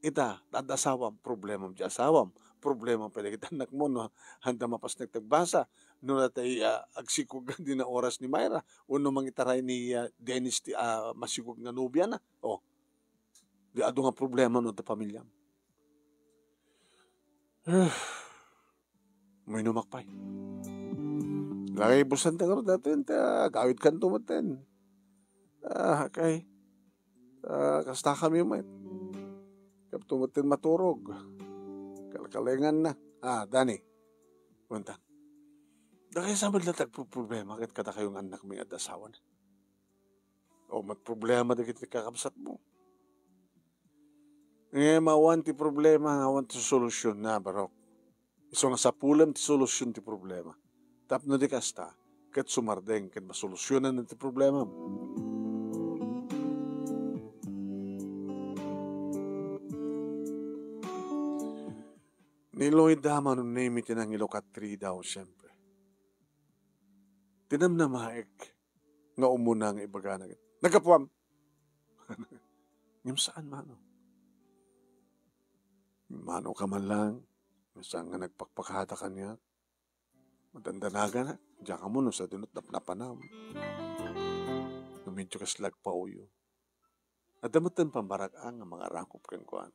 ita, adda asawam, problemam ti asawam, problema pay dagiti annakmo, no, haanda mapasnek ti agbasa, no natay, ah, agsikog nga dina oras ni Myra, wenno mangitaray ni, ah, Dennis ti, ah, masikog nga nobiana. Oh, di adu nga problema no adda pamilyam. Mainumak pay. Lagay busan ti ngarud daytoy, ta agawidkanto metten. Ah, okay. Ah, kasta kami met. Kapto metten maturog. Kalkalengan na. Ah, Dani. Kuentan. Dakay sa met la ti agproproblema ket kadakayo nga annakmi nga adda asawana. O, mat problema dagiti kakabsatmo. Ngem awan ti problema nga awan ti solusyon na, barok. Isu nga sapulem ti solusyon ti problema. Tapno di kasta, ket sumardeng ken masolusyonan ti problema. Ni Lloyd da Manunemi ti nangilukat ridaw, siyempre. Tinamnamaek nga umuna nga ibagana ket, "Naggapuam!" Ngem saan, mano. Mano ka man lang, saan nga nagpakpakada kaniak. Madandanaganak, diak ammo no sadino ti napnapanam. No medyo kasla agpauyo. Adda metten pammarag-ang nga mangarakop kenkuana.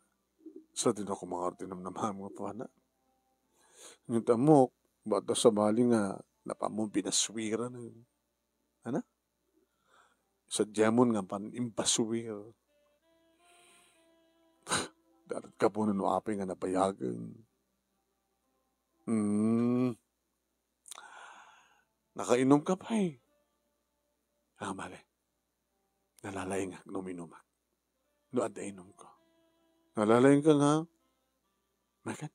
Sadino koma nga tinamnamam nga kuana. Ngem ta ammok, batta sabali nga napanmo binaswiran. Ana? Sadiamon nga pan-imbaswir. Darat ka po no apay nga nabayagen. Hmm. Nakainom ka pay. Ah, mali. Nalalaingak no uminumak. No adda inumko. Nalalaingka nga. Makan.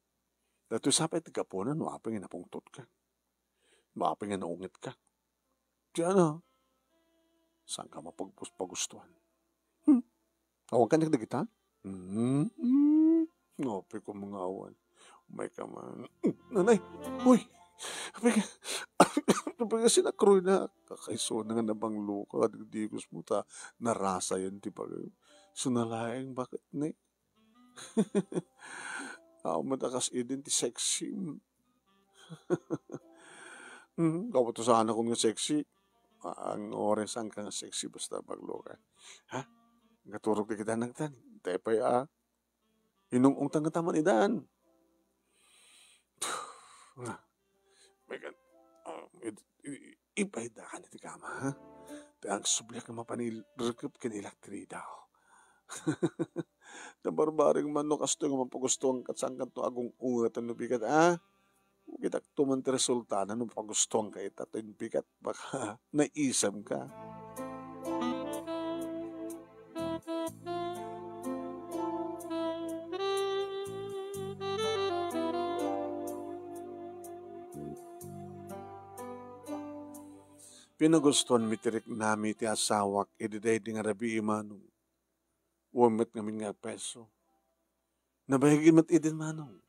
Daytoy sa pay ti gapuna no apay nga napungtotka. No apay nga naungetka. Ti ano? Saan ka mapagpus-, pagustuhan? Hmm? Awan kaniak dagita? Hmm? Hmm? Apay ko mga awan. May ka man. Nanay! Uy! Apay ka, apay ka sinakroy na. Kakaisuna nga nabanglo ka, digdigos mo ta. Narasa yan ti bagay. Sunalaeng bakit ni? Awan met a kas idin ti sexy. Hmm, gapu to saan akon nga sexy. Ang oras saan ka nga sexy basta baglo ka. Ha? Gaturog ti kita nagtan. Tepay a. Inung-ungtang nga taman idan. Ah, my God. Ah, it, it, Ipaidakan iti kama, ha? Ti agsubliak nga mapan il-, rikep ken ilak ti ridaw. Nabarbareng man no kastoy nga mapagustuanka, saankanto agung-ungatan no bigat, a? Kitakto man ti resultana no pagustuanka ita, ta bigat, baka naisemka. Pinagustuanmi ti riknami ti asawak idi daydi nga rabii, Manong. Wen met ngamin nga agpeso. Nabayag met idin, Manong.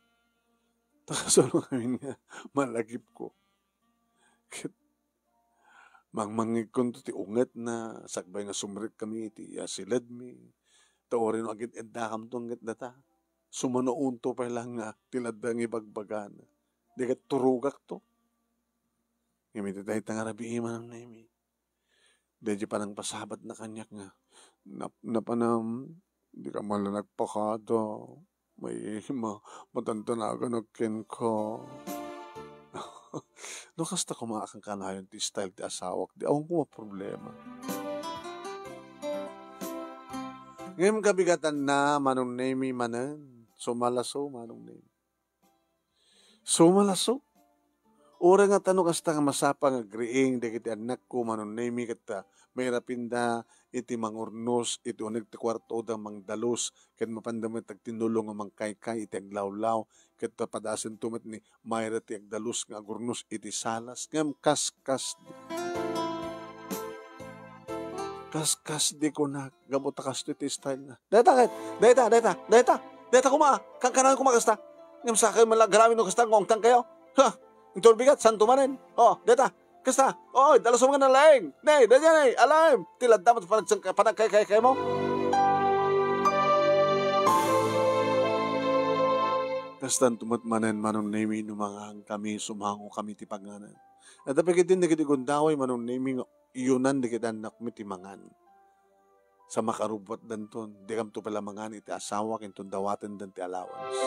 Ta kasano ngamin nga malagipko. Ket mangmangngegkonto ti ungetna, sakbay nga sumrekkami iti asiledmi. Ta uray no agid-iddakamto ungetdata, sumanuonto pay laeng nga ti ladda nga ibagbagana. Di ket turogakto. Ngem iti dayta nga rabii, Manong Nemi, daydi panangpasabatna kaniak nga, nap-, napanam, dika man la nagpakada. May ma-, matantanagan kenka. No kasta koma a kanayon ti style ti asawak, di awan koma problema. Ngem kabigatanna, Manong Nemi, manen. Sumalaso, Manong Nemi. Sumalaso. Uray nga tano kasta nga masapa nga agriing dagiti annakko, Manong Nemi, ket, ah, mairapinda iti mangurnos iti uneg ti kuartoda, mangdalus, ket mapanda met agtinulong nga mangkaykay iti aglawlaw, ket padasento met ni Myra ti agdalus nga agurnos iti salas. Ngem kaskas, kaskas di kunak, gapu ta kastoy ti style na. Dayta ket, dayta, dayta, dayta, dayta koma, kankanayon koma kasta. Ngem sakay man la agraman no kasta nga ungtankayo. Ha? Inton bigat, santo manen. O, dayta. Kasta. Oy, dalusom nga nalaing. Nay, daydiay, alaem. Ti ladda met panagsanka-, panagkaykaymo. Kastanto met manen, Manong Nemi, no mangankami, sumangokami ti panganan. Adda pay ketdin dagiti gundaway, Manong Nemi, nga iyonan dagiti annakmi ti mangan. Sa makarubbuatdanton, dikamto pay la mangan iti asawak inton dawatenden ti allowance.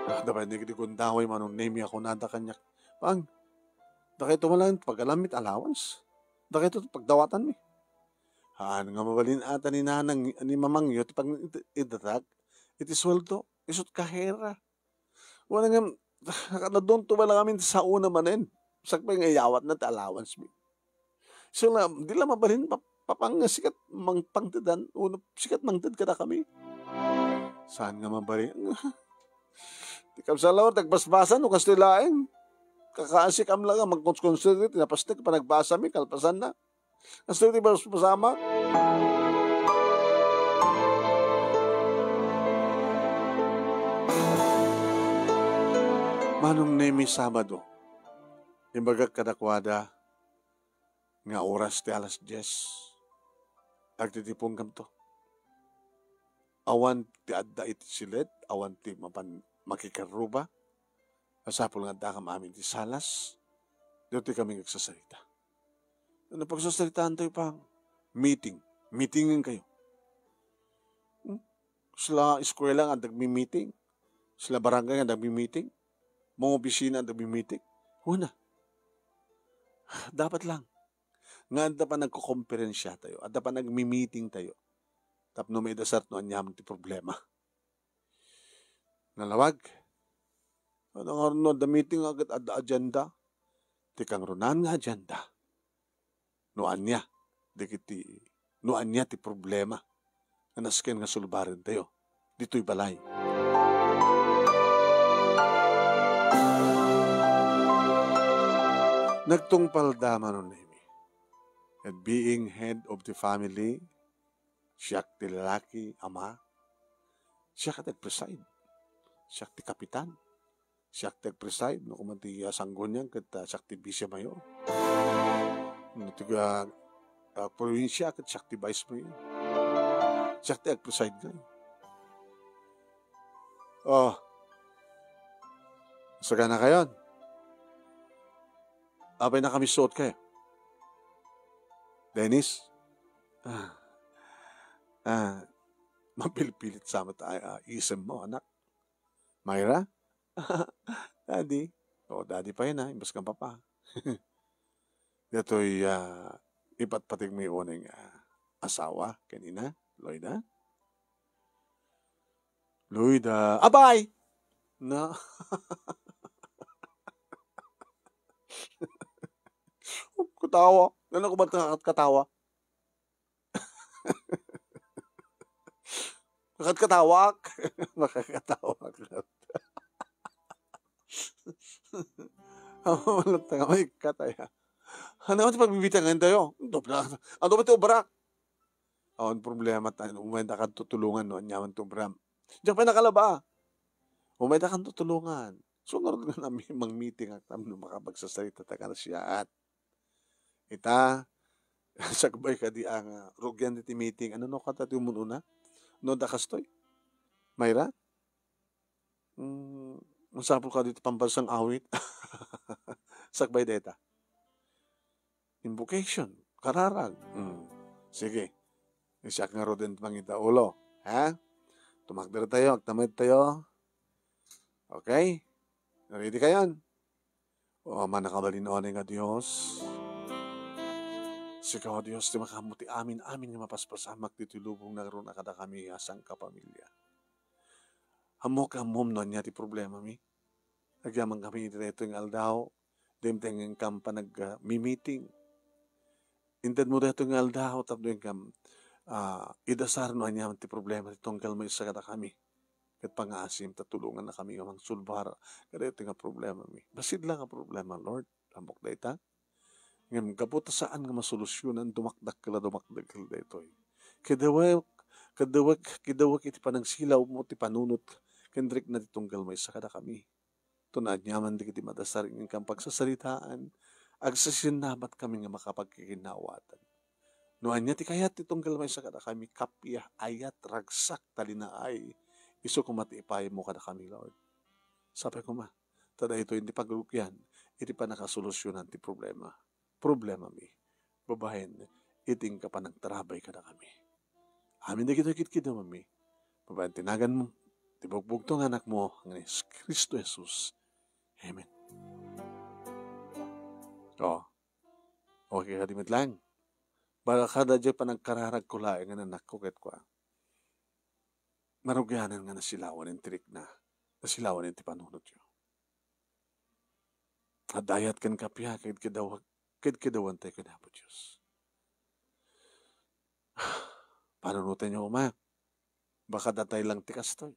Adda pay dagiti gundaway, Manong Nemi, a kunada kaniak, "Pang, dakayto man laeng ti pagalammi ti allowance. Dakayto ti pagdawatanmi." Haan nga mabalin ata ni nanang, ni mamangyo ti pag-, id-, idatak iti sueldo, isut' kahera. Wen ngem, nakadadunto pay la ngamin ti saona manen. Sakbay nga iyawatna ti allowance mi. Isu la, di la mabalin pa-, papang nga sikat mangpangtedan, wenno sikat mangted kadakami. Saan nga mabalin? Ti kabsat laeng ti agbasbasa no kastoy laeng. Kakasikam la nga mangkonsentrate ti napasnek a panagbasami, kalpasanna. Kastoy ti bas-, basama. Manong Nemi, Sabado, imbagak kadakuada nga oras ti alas dies, agtitiponkamto. Awan ti adda iti siled, awan ti mapan makikarruba. Masapul nga addakam amin ti salas. Ditoy kami nga agsasarita. Ano pagsasaritaantayo, Pang? Meeting. Meetingenkayo. Hmm? Sila eskwela nga adda agmi-meeting. Sila barangay nga adda agmi-meeting. Mga opisina adda agmi-meeting. Wen a. Dapat lang nga adda panagkokomperensiatayo, adda panagmi-meetingtayo. Tapno maidasar no aniaman ti problema. Nalawag. Ano nga no adda meeting a ket adda agenda? Ti kangrunaan nga agenda, no ania dagiti, no ania ti problema nga nasken nga sulbarentayo ditoy balay. Nagtungpalda, Manong Nemi. And being head of the family, siak ti lalaki, ama, siak ti agpreside. Siak ti kapitan. Siak ti agpreside, no, koma ti, ah, sanggunian ket, ah, siak ti vice mayor. No, ti, ah, ah, probinsia ket siak ti vice mayor. Siak ti agpreside ngay. Oh. Saganakayon. Apay nakamissuotkayo? Dennis? Ah. Ah. Mapilpilit sa met, ah, ah, isem mo, anak. Myra? Daddy? O, Daddy pa yun, ah. Imbes kang Papa. Datoy, ah, ipatpategmi unay nga asawa ken ina, Loida? Loida, abay! Na. Katawa. Ngano ko ba ta-, katawa? Makakatawak. Makakatawak. Awan lang tayo, may kataya. Ano ti pagbibitangan tayo? Dobla. Ano ba ti obra? Awan problema tayo. Umay da kan tutulungan, no? Anyaman ti obra. Diyan pa nakalaba. Umay da kan tutulungan. So, ngarud nga nami-, mang meeting ak, tapno makapagsasarita ta kan siya. At ita, sakbay kadi a nga rugian iti meeting. Ano no kata ti umununa? No, da kastoy? Mayra? Mm, masapul kadi ti pambansang awit? Sakbay dayta. Invocation, kararag. Mm. Sige. Siak ngaruden ti mangitaulo. Ha? Tumakder tayo, agtamed tayo. Okay? Ready kayon? O Ama, nakabalin-onay nga Dios, sika, O Dios, ti makaammo ti amin-amin nga mapaspasamak ditoy lubong nga agraman kadakami a sangkapamilya. Ammok nga ammom no ania ti problemami. Agyamankami iti daytoy nga aldaw, dimteng inkam panag-, ah, mimiting. Intedmo daytoy nga aldaw tapno inkam, ah, idasar no ania man ti problema ti tunggal maysa kadakami. Ket pangaasim ta tulongannakami nga mangsulbar kadaytoy nga problemami. Bassit la nga problema, Lord. Ammok dayta. Ngem gapu ta saan nga masolusionan, dumakdakkel a dumakdakkel daytoy. Kidawek, kidawek, kidawek iti panangsilawmo ti panunot ken rikna ti tunggal maysa kadakami. Ton aniaman dagiti madasar nga inkam pagsasaritaan, agsisiennabatkami nga makapagkikinnaawatan. No ania ti kayat ti tunggal maysa kadakami, kappia, ayat, ragsak, talinaay, isu koma ti ipayammo kadakami, Lord. Sapay koma, ta daytoy ti pagrugian iti pannakasolusionan ti problema. Problemami, babaen iti inka panagtarabay kadakami. Amin dagitoy kitkidawammi, babaen ti naganmo, ti bugbugto nga anakmo, nga ni Cristo Jesus. Amen. Oh, okay kadi met laeng. Baka kada diay panagkararagko laeng nga anakko ket kua, marugianan nga nasilawan ti rikna, nasilawan ti panunotyo. Adda ayat ken kappia, kidkidawek, kidkidawentayo ken Apo Dios. Panunotenyo koma, baka datay lang ti kastoy.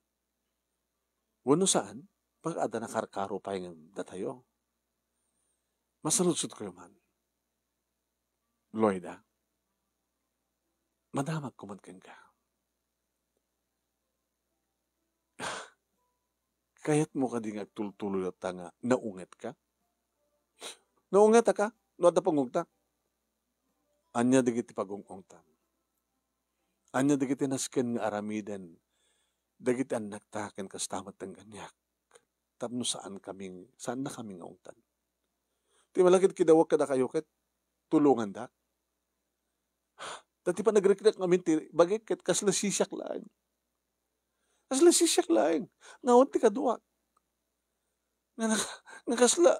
Wenno saan, baka adda nakarkaro pay ngem datayo. Masaludsodkayo man. Loida, madamagko met kenka. Kayatmo kadi nga agtultuloy latta nga naungetka? Naungetaka no adda pangungta? Ania dagiti pagungungtam? Ania dagiti nasken nga aramiden dagiti annakta ken kasta met ti kaniak tapno saan kami, saannakami nga ungtan? Ti malakidkidawek kadakayo ket tulongandak. Ta ti panagriknak ngamin ti bagik ket kasla sisiak laeng. Kasla sisiak laeng. Nga awan ti kaduak. Nga naka-, nga kasla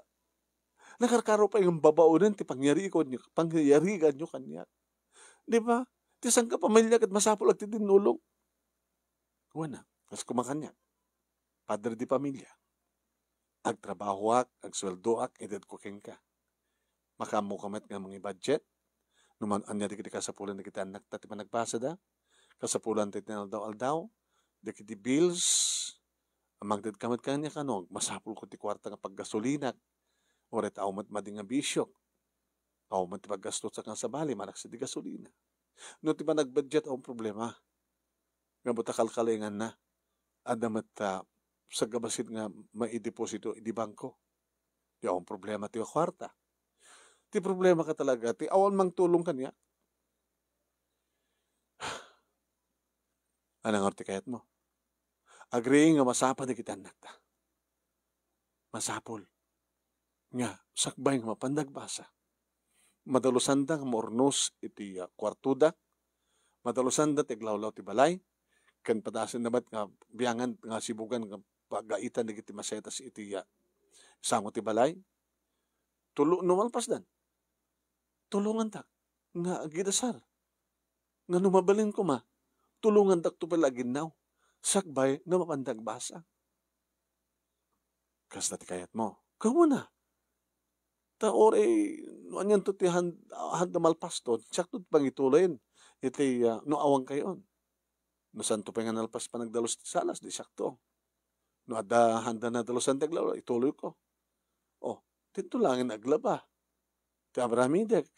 nakarkaro pay nga babaonen ti pangyariganyo, pangyariganyo kaniak. Di ba? Ti sangkapamilya ket masapul agtinnulong. Wen, kas kumakaniak. Padre de pamilya. Agtrabahoak, agsueldoak, itedko kenka. Makaammoka met nga mangi-budget. No man, ania dagiti kasapulan dagiti annakta ti panagbasada. Kasapulan ti inaldaw-aldaw. Dagiti bills. Mangtedka met kaniak no masapulko ti kuarta nga paggasolinak. Uray ta awan met madi nga bisiok. Awan met ti paggastosak nga sabali, manaksit ti gasolina. No ti panagbudget, awan problema. Nga buta kalkalinganna, adda met, ah, sagabassit nga maideposito idi bangko. Di awan problema ti kuarta. Ti problema ka talaga, ti awan mangtulong kaniak. Anang ti kayatmo? Agree nga masapa dagiti annakta. Masapul nga sakbay nga mapanda agbasa, madalosanda nga maurnos iti, ah, kuartoda, madalosanda ti aglawlaw ti balay, ken padasenna met nga biangan nga sibugan nga pagaitan dagiti masetas iti, ah, sango ti balay. Tulo no malpasdan. tulongandak nga agidasar. Nga no mabalin koma, tulongandakto pay la aginnaw, sakbay nga mapanda agbasa. Kasta ti kayatmo. Kauna. Ta uray, no anianto ti han-, handa malpasto, siakto ti pangituloyen iti, ah, no awan kayon. No santo pay nga nalpas panagdalus ti salas, di siakto. No adda handa nadalusan ti aglaba, ituloyko. Oh, dito langin aglaba. Ti aramidek.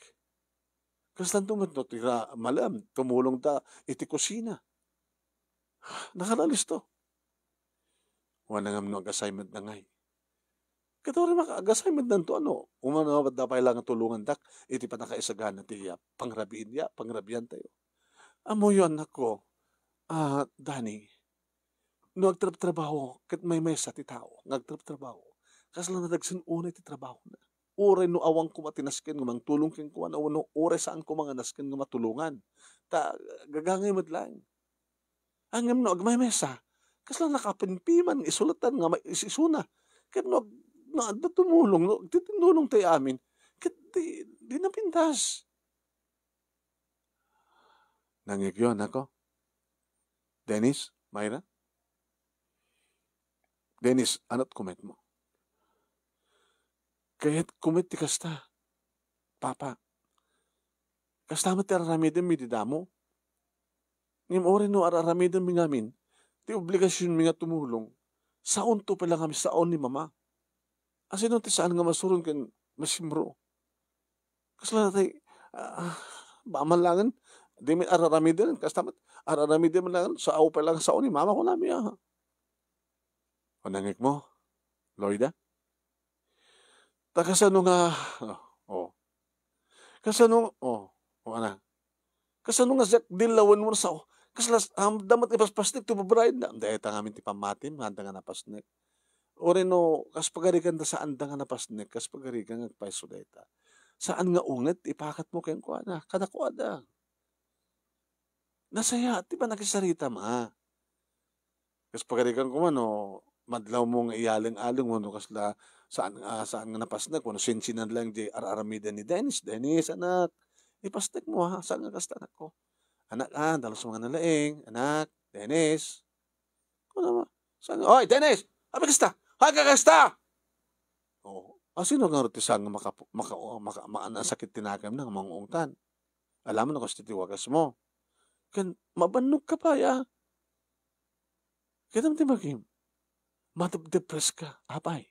Kastanto met no ti ra-, malem, tumulongta iti kusina. Nakalalisto. Wana ngem no ag-assignmentda ngay. Ket uray maka-, ag-assignmentdanto, ano, umano, da pay la nga tulongandak iti pannakaisagana ti, ah, pangrabiin ya, pangrabiantayo. Ammoyo, anakko, ah, Dani, no agtrabtrabaho ket maymaysa ti tao nga agtrabtrabaho, kasla nadagsen unay ti trabahona. Uray no awan koma ti nasken nga mangtulong kenkuana, wenno uray saan koma nga nasken nga matulongan, ta gagangay met laeng. Ngem no agmaymaysa, kasla nakapimpiman nga isulatan nga ma-, is-, isuna. Ket no ag-, no adda tumulong, no agtitulong tayo amin, ket di, di napintas. Nangngegyo, anakko. Dennis, Myra? Dennis, anat kumetmo? Kayat kumet ti kasta, Papa. Kasta met ti ar-aramidem mi di damo. Ngem uray no ar-aramidem mi ngamin, ti obligasion mi nga tumulong, saonto pay la nga misaon ni Mama. Asino ti saan nga masuron ken masimro? Kasla tay, ah, ba man langen, di mi ar-aramiden, kasta met, ar-aramiden man langen, sao pay la nga sao ni Mama, kunami, ah. O nangngegmo, Loida? Ta kasano nga, oh, oh. Kasano, oh, oh, ana. Kasano nga siak dillawen mo sa, oh, kasla, am, damat ipaspasnek ti babaen na. Dayta ngamin ti pammatim, handa nga napasnek. Uray no, kas pagarigan da saan da nga napasnek, kas pagarigan nga agpayso dayta. Saan nga unget, ipakat mo kenkuana, kadakuada. Nasayaat ti panakisarita, ma. Kas pagarigan ko man, no, madlaw mo nga iyaleng-aleng, wenno kasla saan, ah, saan nga napasnek, wenno sinsinan lang di ar-aramiden ni Dennis. "Dennis, anak, ipasnek mo, ha? Saan nga kasta, anak ko? Anak, ah, dalos mo nga nalaing, anak, Dennis." Kuna mo, saan nga, "Oy, Dennis! Abi kasta! Hay ka kasta!" Oh, asino nga ti saan nga maka-, maka-, maka-, ma-, nasakit ti nakem na nga mangungtan? Alam mo, no, kasta ti wagas mo. Ken, mabannog ka pa, ya. Kayat ti bagim, madepdepres ka, apay.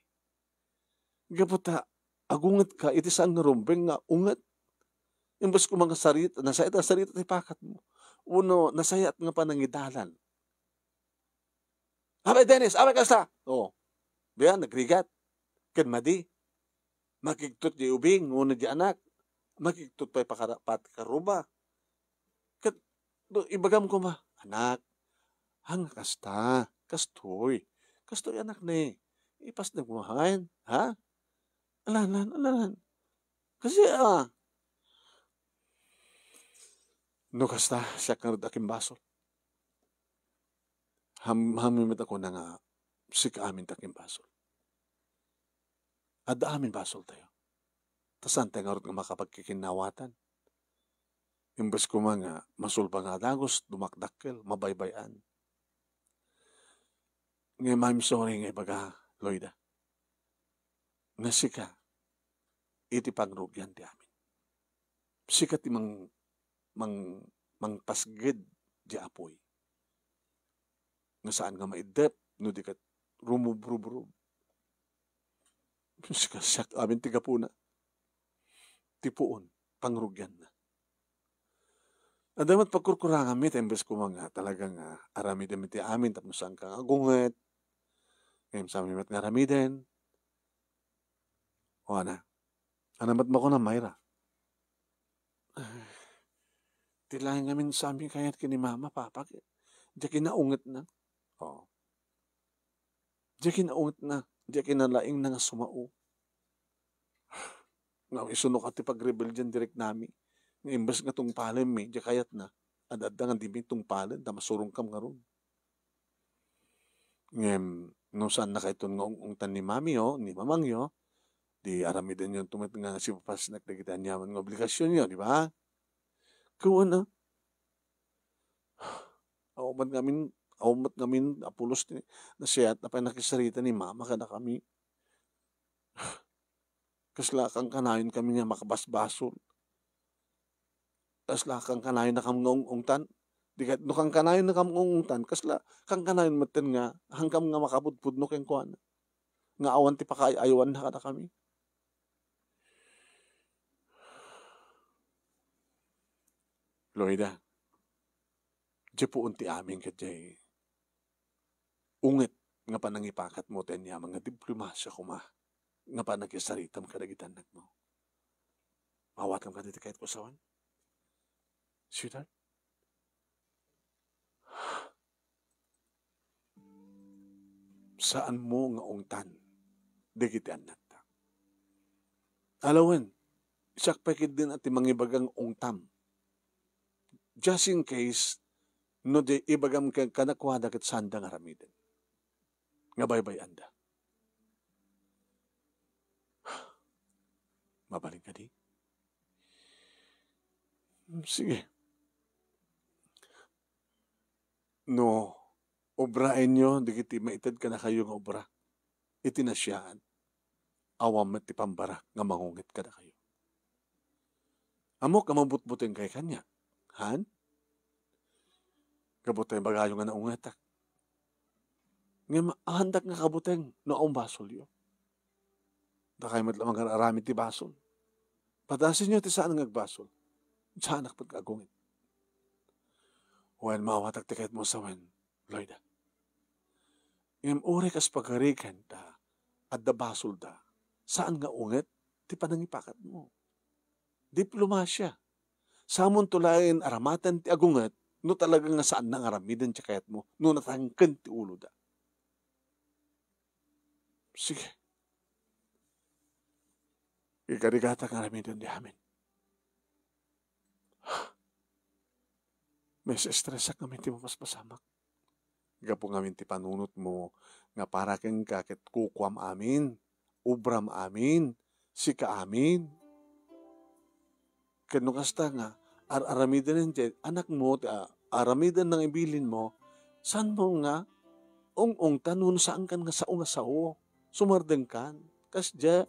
Gapu ta, agunget ka iti saan nga rumbeng nga unget. Imbes koma nga sarit-, nasayaat nga sarita ti pakat mo. Wenno, nasayaat nga panangidalan. Apay, Dennis, apay, kasta? Oh. Biya, nagrigat. Ken madi. Makigtot di ubing, wenno di anak. Makigtot pay pakara-, pati karuba. Ket, do, ibagam koma, "Anak, haan nga kasta, kastoy, kastoy anak ne, ipasnek mo hain, ha? Alanan, alanan. Kasi, ah, no kasta, siak ngarud a kimbasol." Ham-, hammi met a kuna nga, sika amin ti akimbasol. Adda amin basoltayo. Ta saan tayo ngarud nga makapagkikinnawatan. Imbes koma nga masulba nga dagus, dumakdakkel, mabaybay-an. Ngem I'm sorry nga ibaga, Loida, nga sika, iti pangrugian ti amin. Sika ti mang-, mang-, mangpasged di apoy. Nga saan nga maiddep, no di ket rumubrubrub. Sika, siak amin ti gapuna. Ti puon, pangrugianna. Adda met pagkurkuranganmi, ta imbes koma nga talaga nga aramidem iti amin tapno saan ka nga agunget. Ngem saan met nga aramiden. O ana, ana met makuna, Myra? Ay, ti laeng ngamin saan mi kayat ken ni Mama, Papa, ket diak inaungetna. Oo. Diak inaungetna, diak inalaingna nga sumao. Nga isu no ket ti pagrebeldian di riknami, nga imbes nga tungpalenmi, diak kayatna, ad-adda nga dimi tungpalen, ta masurongkam ngarud. Ngem, no saannakayton nga ung-ungtan ni Mamiyo, ni Mamangyo, Di aramidenyo met nga sipapasnek dagiti aniaman nga obligasionyo, di ba? Kuana, awan met ngamin, awan met ngamin a pulos ti nasayaat a pannakisarita ni mama kadakami. Kasla kankanayon kami nga makabasbasol. Kasla kankanayon nakam nga ung-ungtan. Di ket no kankanayon nakam nga ung-ungtan, kasla kankanayon metten nga hankam nga makapudpudno kenkuana. Nga awan ti pakaay-aywanna kadakami. Loida, diay puon ti amin ket diay unget nga panangipakatmo ti aniaman nga diplomasia koma nga panagkisaritam kadagiti annakmo. Maawatam kadi ti kayatko a sawen, sweetheart? Saanmo nga ungtan dagiti annakta. Alawen, siak pay ketdin a ti mangibaga nga ungtam. Just in case, no di ibagam ken kadakuada ket saanda nga aramiden. Nga baybay-anda. Mabalin kadi? Sige. No, obraenyo dagiti maited kadakayo nga obra iti nasiaat, awan met ti pambara nga mangunget kadakayo. Ammok a mabutbutengkay kaniak, han? Gapu ta ibagayo nga naungetak. Ngem haandak nga kabuteng no awan basolyo. Dakay met laeng nga aramid ti basol. Padasenyo ti saan nga agbasol. Saanak met nga agunget. Wen, maawatak ti kayatmo a sawen, Loida. Ngem uray kas pagarigan ta adda basolda, saan nga unget ti panangipakatmo. Diplomasia. Samonto laeng aramaten ti agunget no talaga nga saanna nga aramiden ti kayatmo, no natangken ti uloda. Sige. Ikarigata nga aramiden ti amin. Mas estresak ngamin ti mapaspasamak. Gapu ngamin ti panunotmo nga para kenka ket kukuam amin, ubram amin, sika amin. Ket no kasta nga ar-aramiden ti anakmo, ti a-, aramiden nga ibilinmo, saanmo nga ung-ungtan no saankan nga sao nga sao? Sumardengkan. Kasdiay.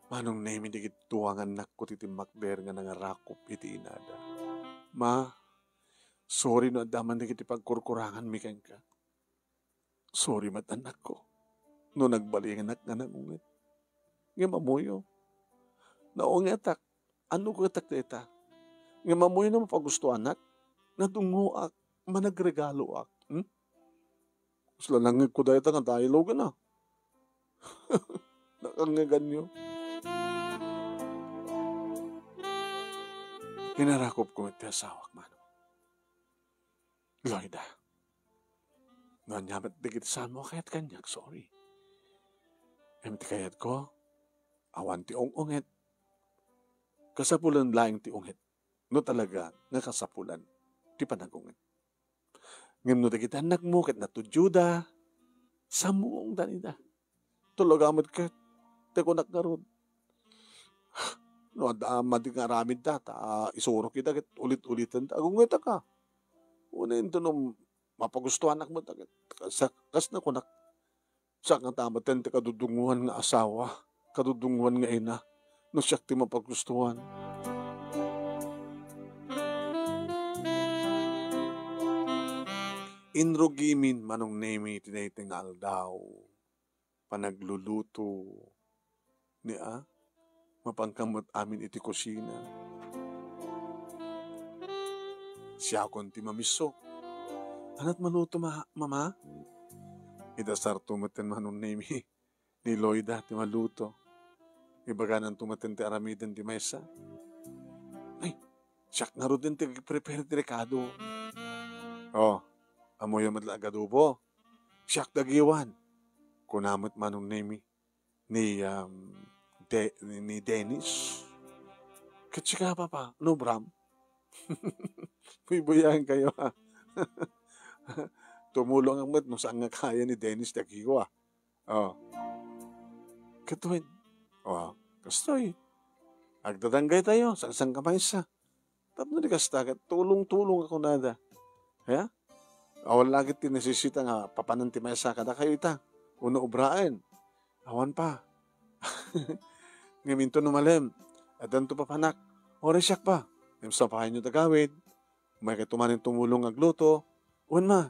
Manong Nemi, dagiti dua nga annakko ti timmakder nga nangarakop iti inada. Ma, sorry no adda man dagiti pagkurkuranganmi kenka. Sorry met, annakko, no nagbalinganak nga nangunget. Ngem ammoyo, naungetak, annugetak dayta. Ngem ammoyo no mapagustuanak, nadungngoak, managregaloak. Hmm? Kasla nangngegko dayta nga dialogue na. Nakangngeganyo. Inarakopko met ti asawak, Manong. Loida, no ania met dagiti saanmo a kayat kaniak, sorry. Ngem ti kayatko, awan ti ung-unget. Kasapulan laeng ti unget, no talaga nga kasapulan ti panagunget. Ngem no dagiti annakmo ket natudioda, saanmo nga ungtan ida. Talaga met ket, ti kunak ngarud, no adda madi nga aramidda, ta isurok ida ket ulit-uliten ta agungetaka. Unayen ta no mapagustuanak met ket, kas-, kasna kunak, siak ngata met ti kadudungngoan nga asawa, kadudungngoan nga ina, no siak ti mapagustuan. Inrugimin, Manong Nemi, ti daytoy nga aldaw. Panagluluto ni a, mapanka met amin iti kusina. Siakon ti mamisso. Ania't maluto, ma-, Mama? Idasarto metten, Manong Nemi, ni Loida ti maluto. Ibagananto metten ti aramiden ti maysa. Ay, siak ngaruden ti ag-prepare ti rekado. Oh, ammoyo met la agadubo. Siak dagiwan, kuna met Manong Nemi ni, um, De-, ni, ni Dennis. Ket sika, Papa, no, Bram? Buybuyaenkayo, ha? Tumulongak met no saan nga kaya ni Dennis ti agkiwa. Oh. Ket wen, oh, kastoy. Agdadanggaytayo, sangsanka maysa. Tapno di kasta, ket tulong-tulong a kunada. Ya? Awan la ket ti nesesita nga papanen ti maysa kadakayo ita, wenno obraen. Awan pa. Ngem inton umalem, addanto papanak. Uray siak pa. Ngem sapaenyo ti agawid. Umaykayto manen tumulong agluto. Wen ma.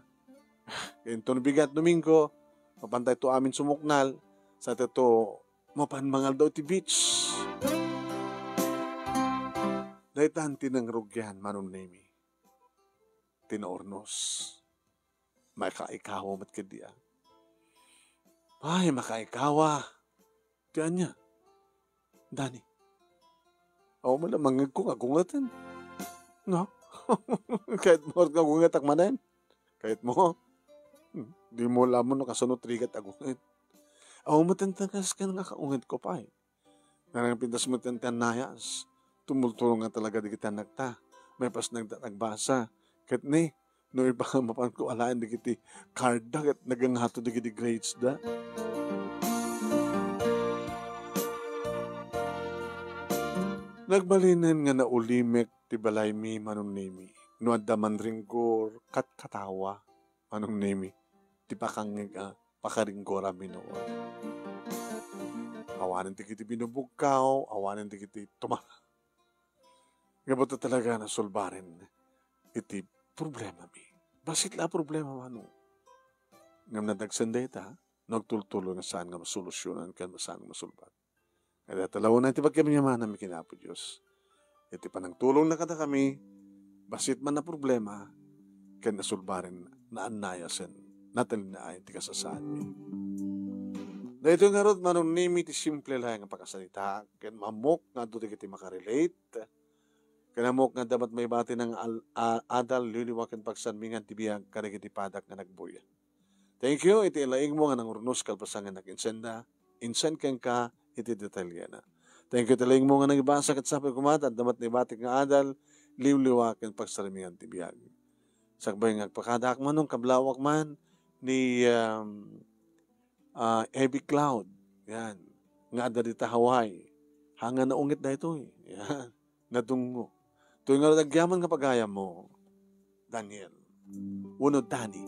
Inton bigat Domingo, mapantayto amin sumuknal, sa tato mapan mangaldaw ti beach. Daytan ti nangrugian, Manong Nemi. Ti naurnos. Makaikawa met kadi a. Ay, makaikawa. Ti ania? Dani. Aw, man, mangngegko nga agungeten. No? Kayat mo nga agungetak manen? Kayat mo? Hmm, di mo alam no kasano ti rigat agunget. Aw, matentengas ken nga kaungetko pay. Narang pintas mo ti annayas. Tumultulong nga talaga dagiti annakta. Maipas nagda-, nagbasa. Ket ni, no ipangamapanko alaen dagiti card da, ket nagangato dagiti grades da. Nagbalinen nga naulimek ti balaymi, Manong Nemi. No adda man ringgor, katkatawa, Manong Nemi. Ti pakangngeg a pakaringgora minor. Awanen dagiti binubugkaw, awanen dagiti tuma-, nga bato talaga nasulbaren iti problemami. Bassit la a problema, mano. Ngem nadagsen dayta, no agtultuloy nga saan nga masolusyonan ken saan nga masulbad. Kaya talaw na iti pagkamiyamanam ken Apo Dios. Iti panangtulongna kadakami, bassit man a problema, ken nasulbaren, naannayasen, natalinaay ti kasasaadmi. Daytoy ngarud, Manong Nemi, ti simple laeng nga pakasarita, ken ammok nga adu dagiti makarelate, ken ammok nga adda met maibati nga al-, a-, adal, liwliwa, ken pagsarmingan ti biag kadagiti padak nga nagbuya. Thank you iti laingmo nga nangurnos kalpasan nga nag-insenda, insen kenka iti detalyena. Thank you iti laingmo nga nangibasa ket sapay koma ta adda met naibatik nga adal, liwliwa, ken pagsarmingan ti biag. Sakbay nga agpakadaak manen, kablawak man ni, um, ah, Heavy Cloud. Yan. Nga adda dita Hawaii. Haan nga naunget daytoy. Yan. Nadungngo. Toy nga agyaman nga pagayammo, Daniel. Wenno Danny.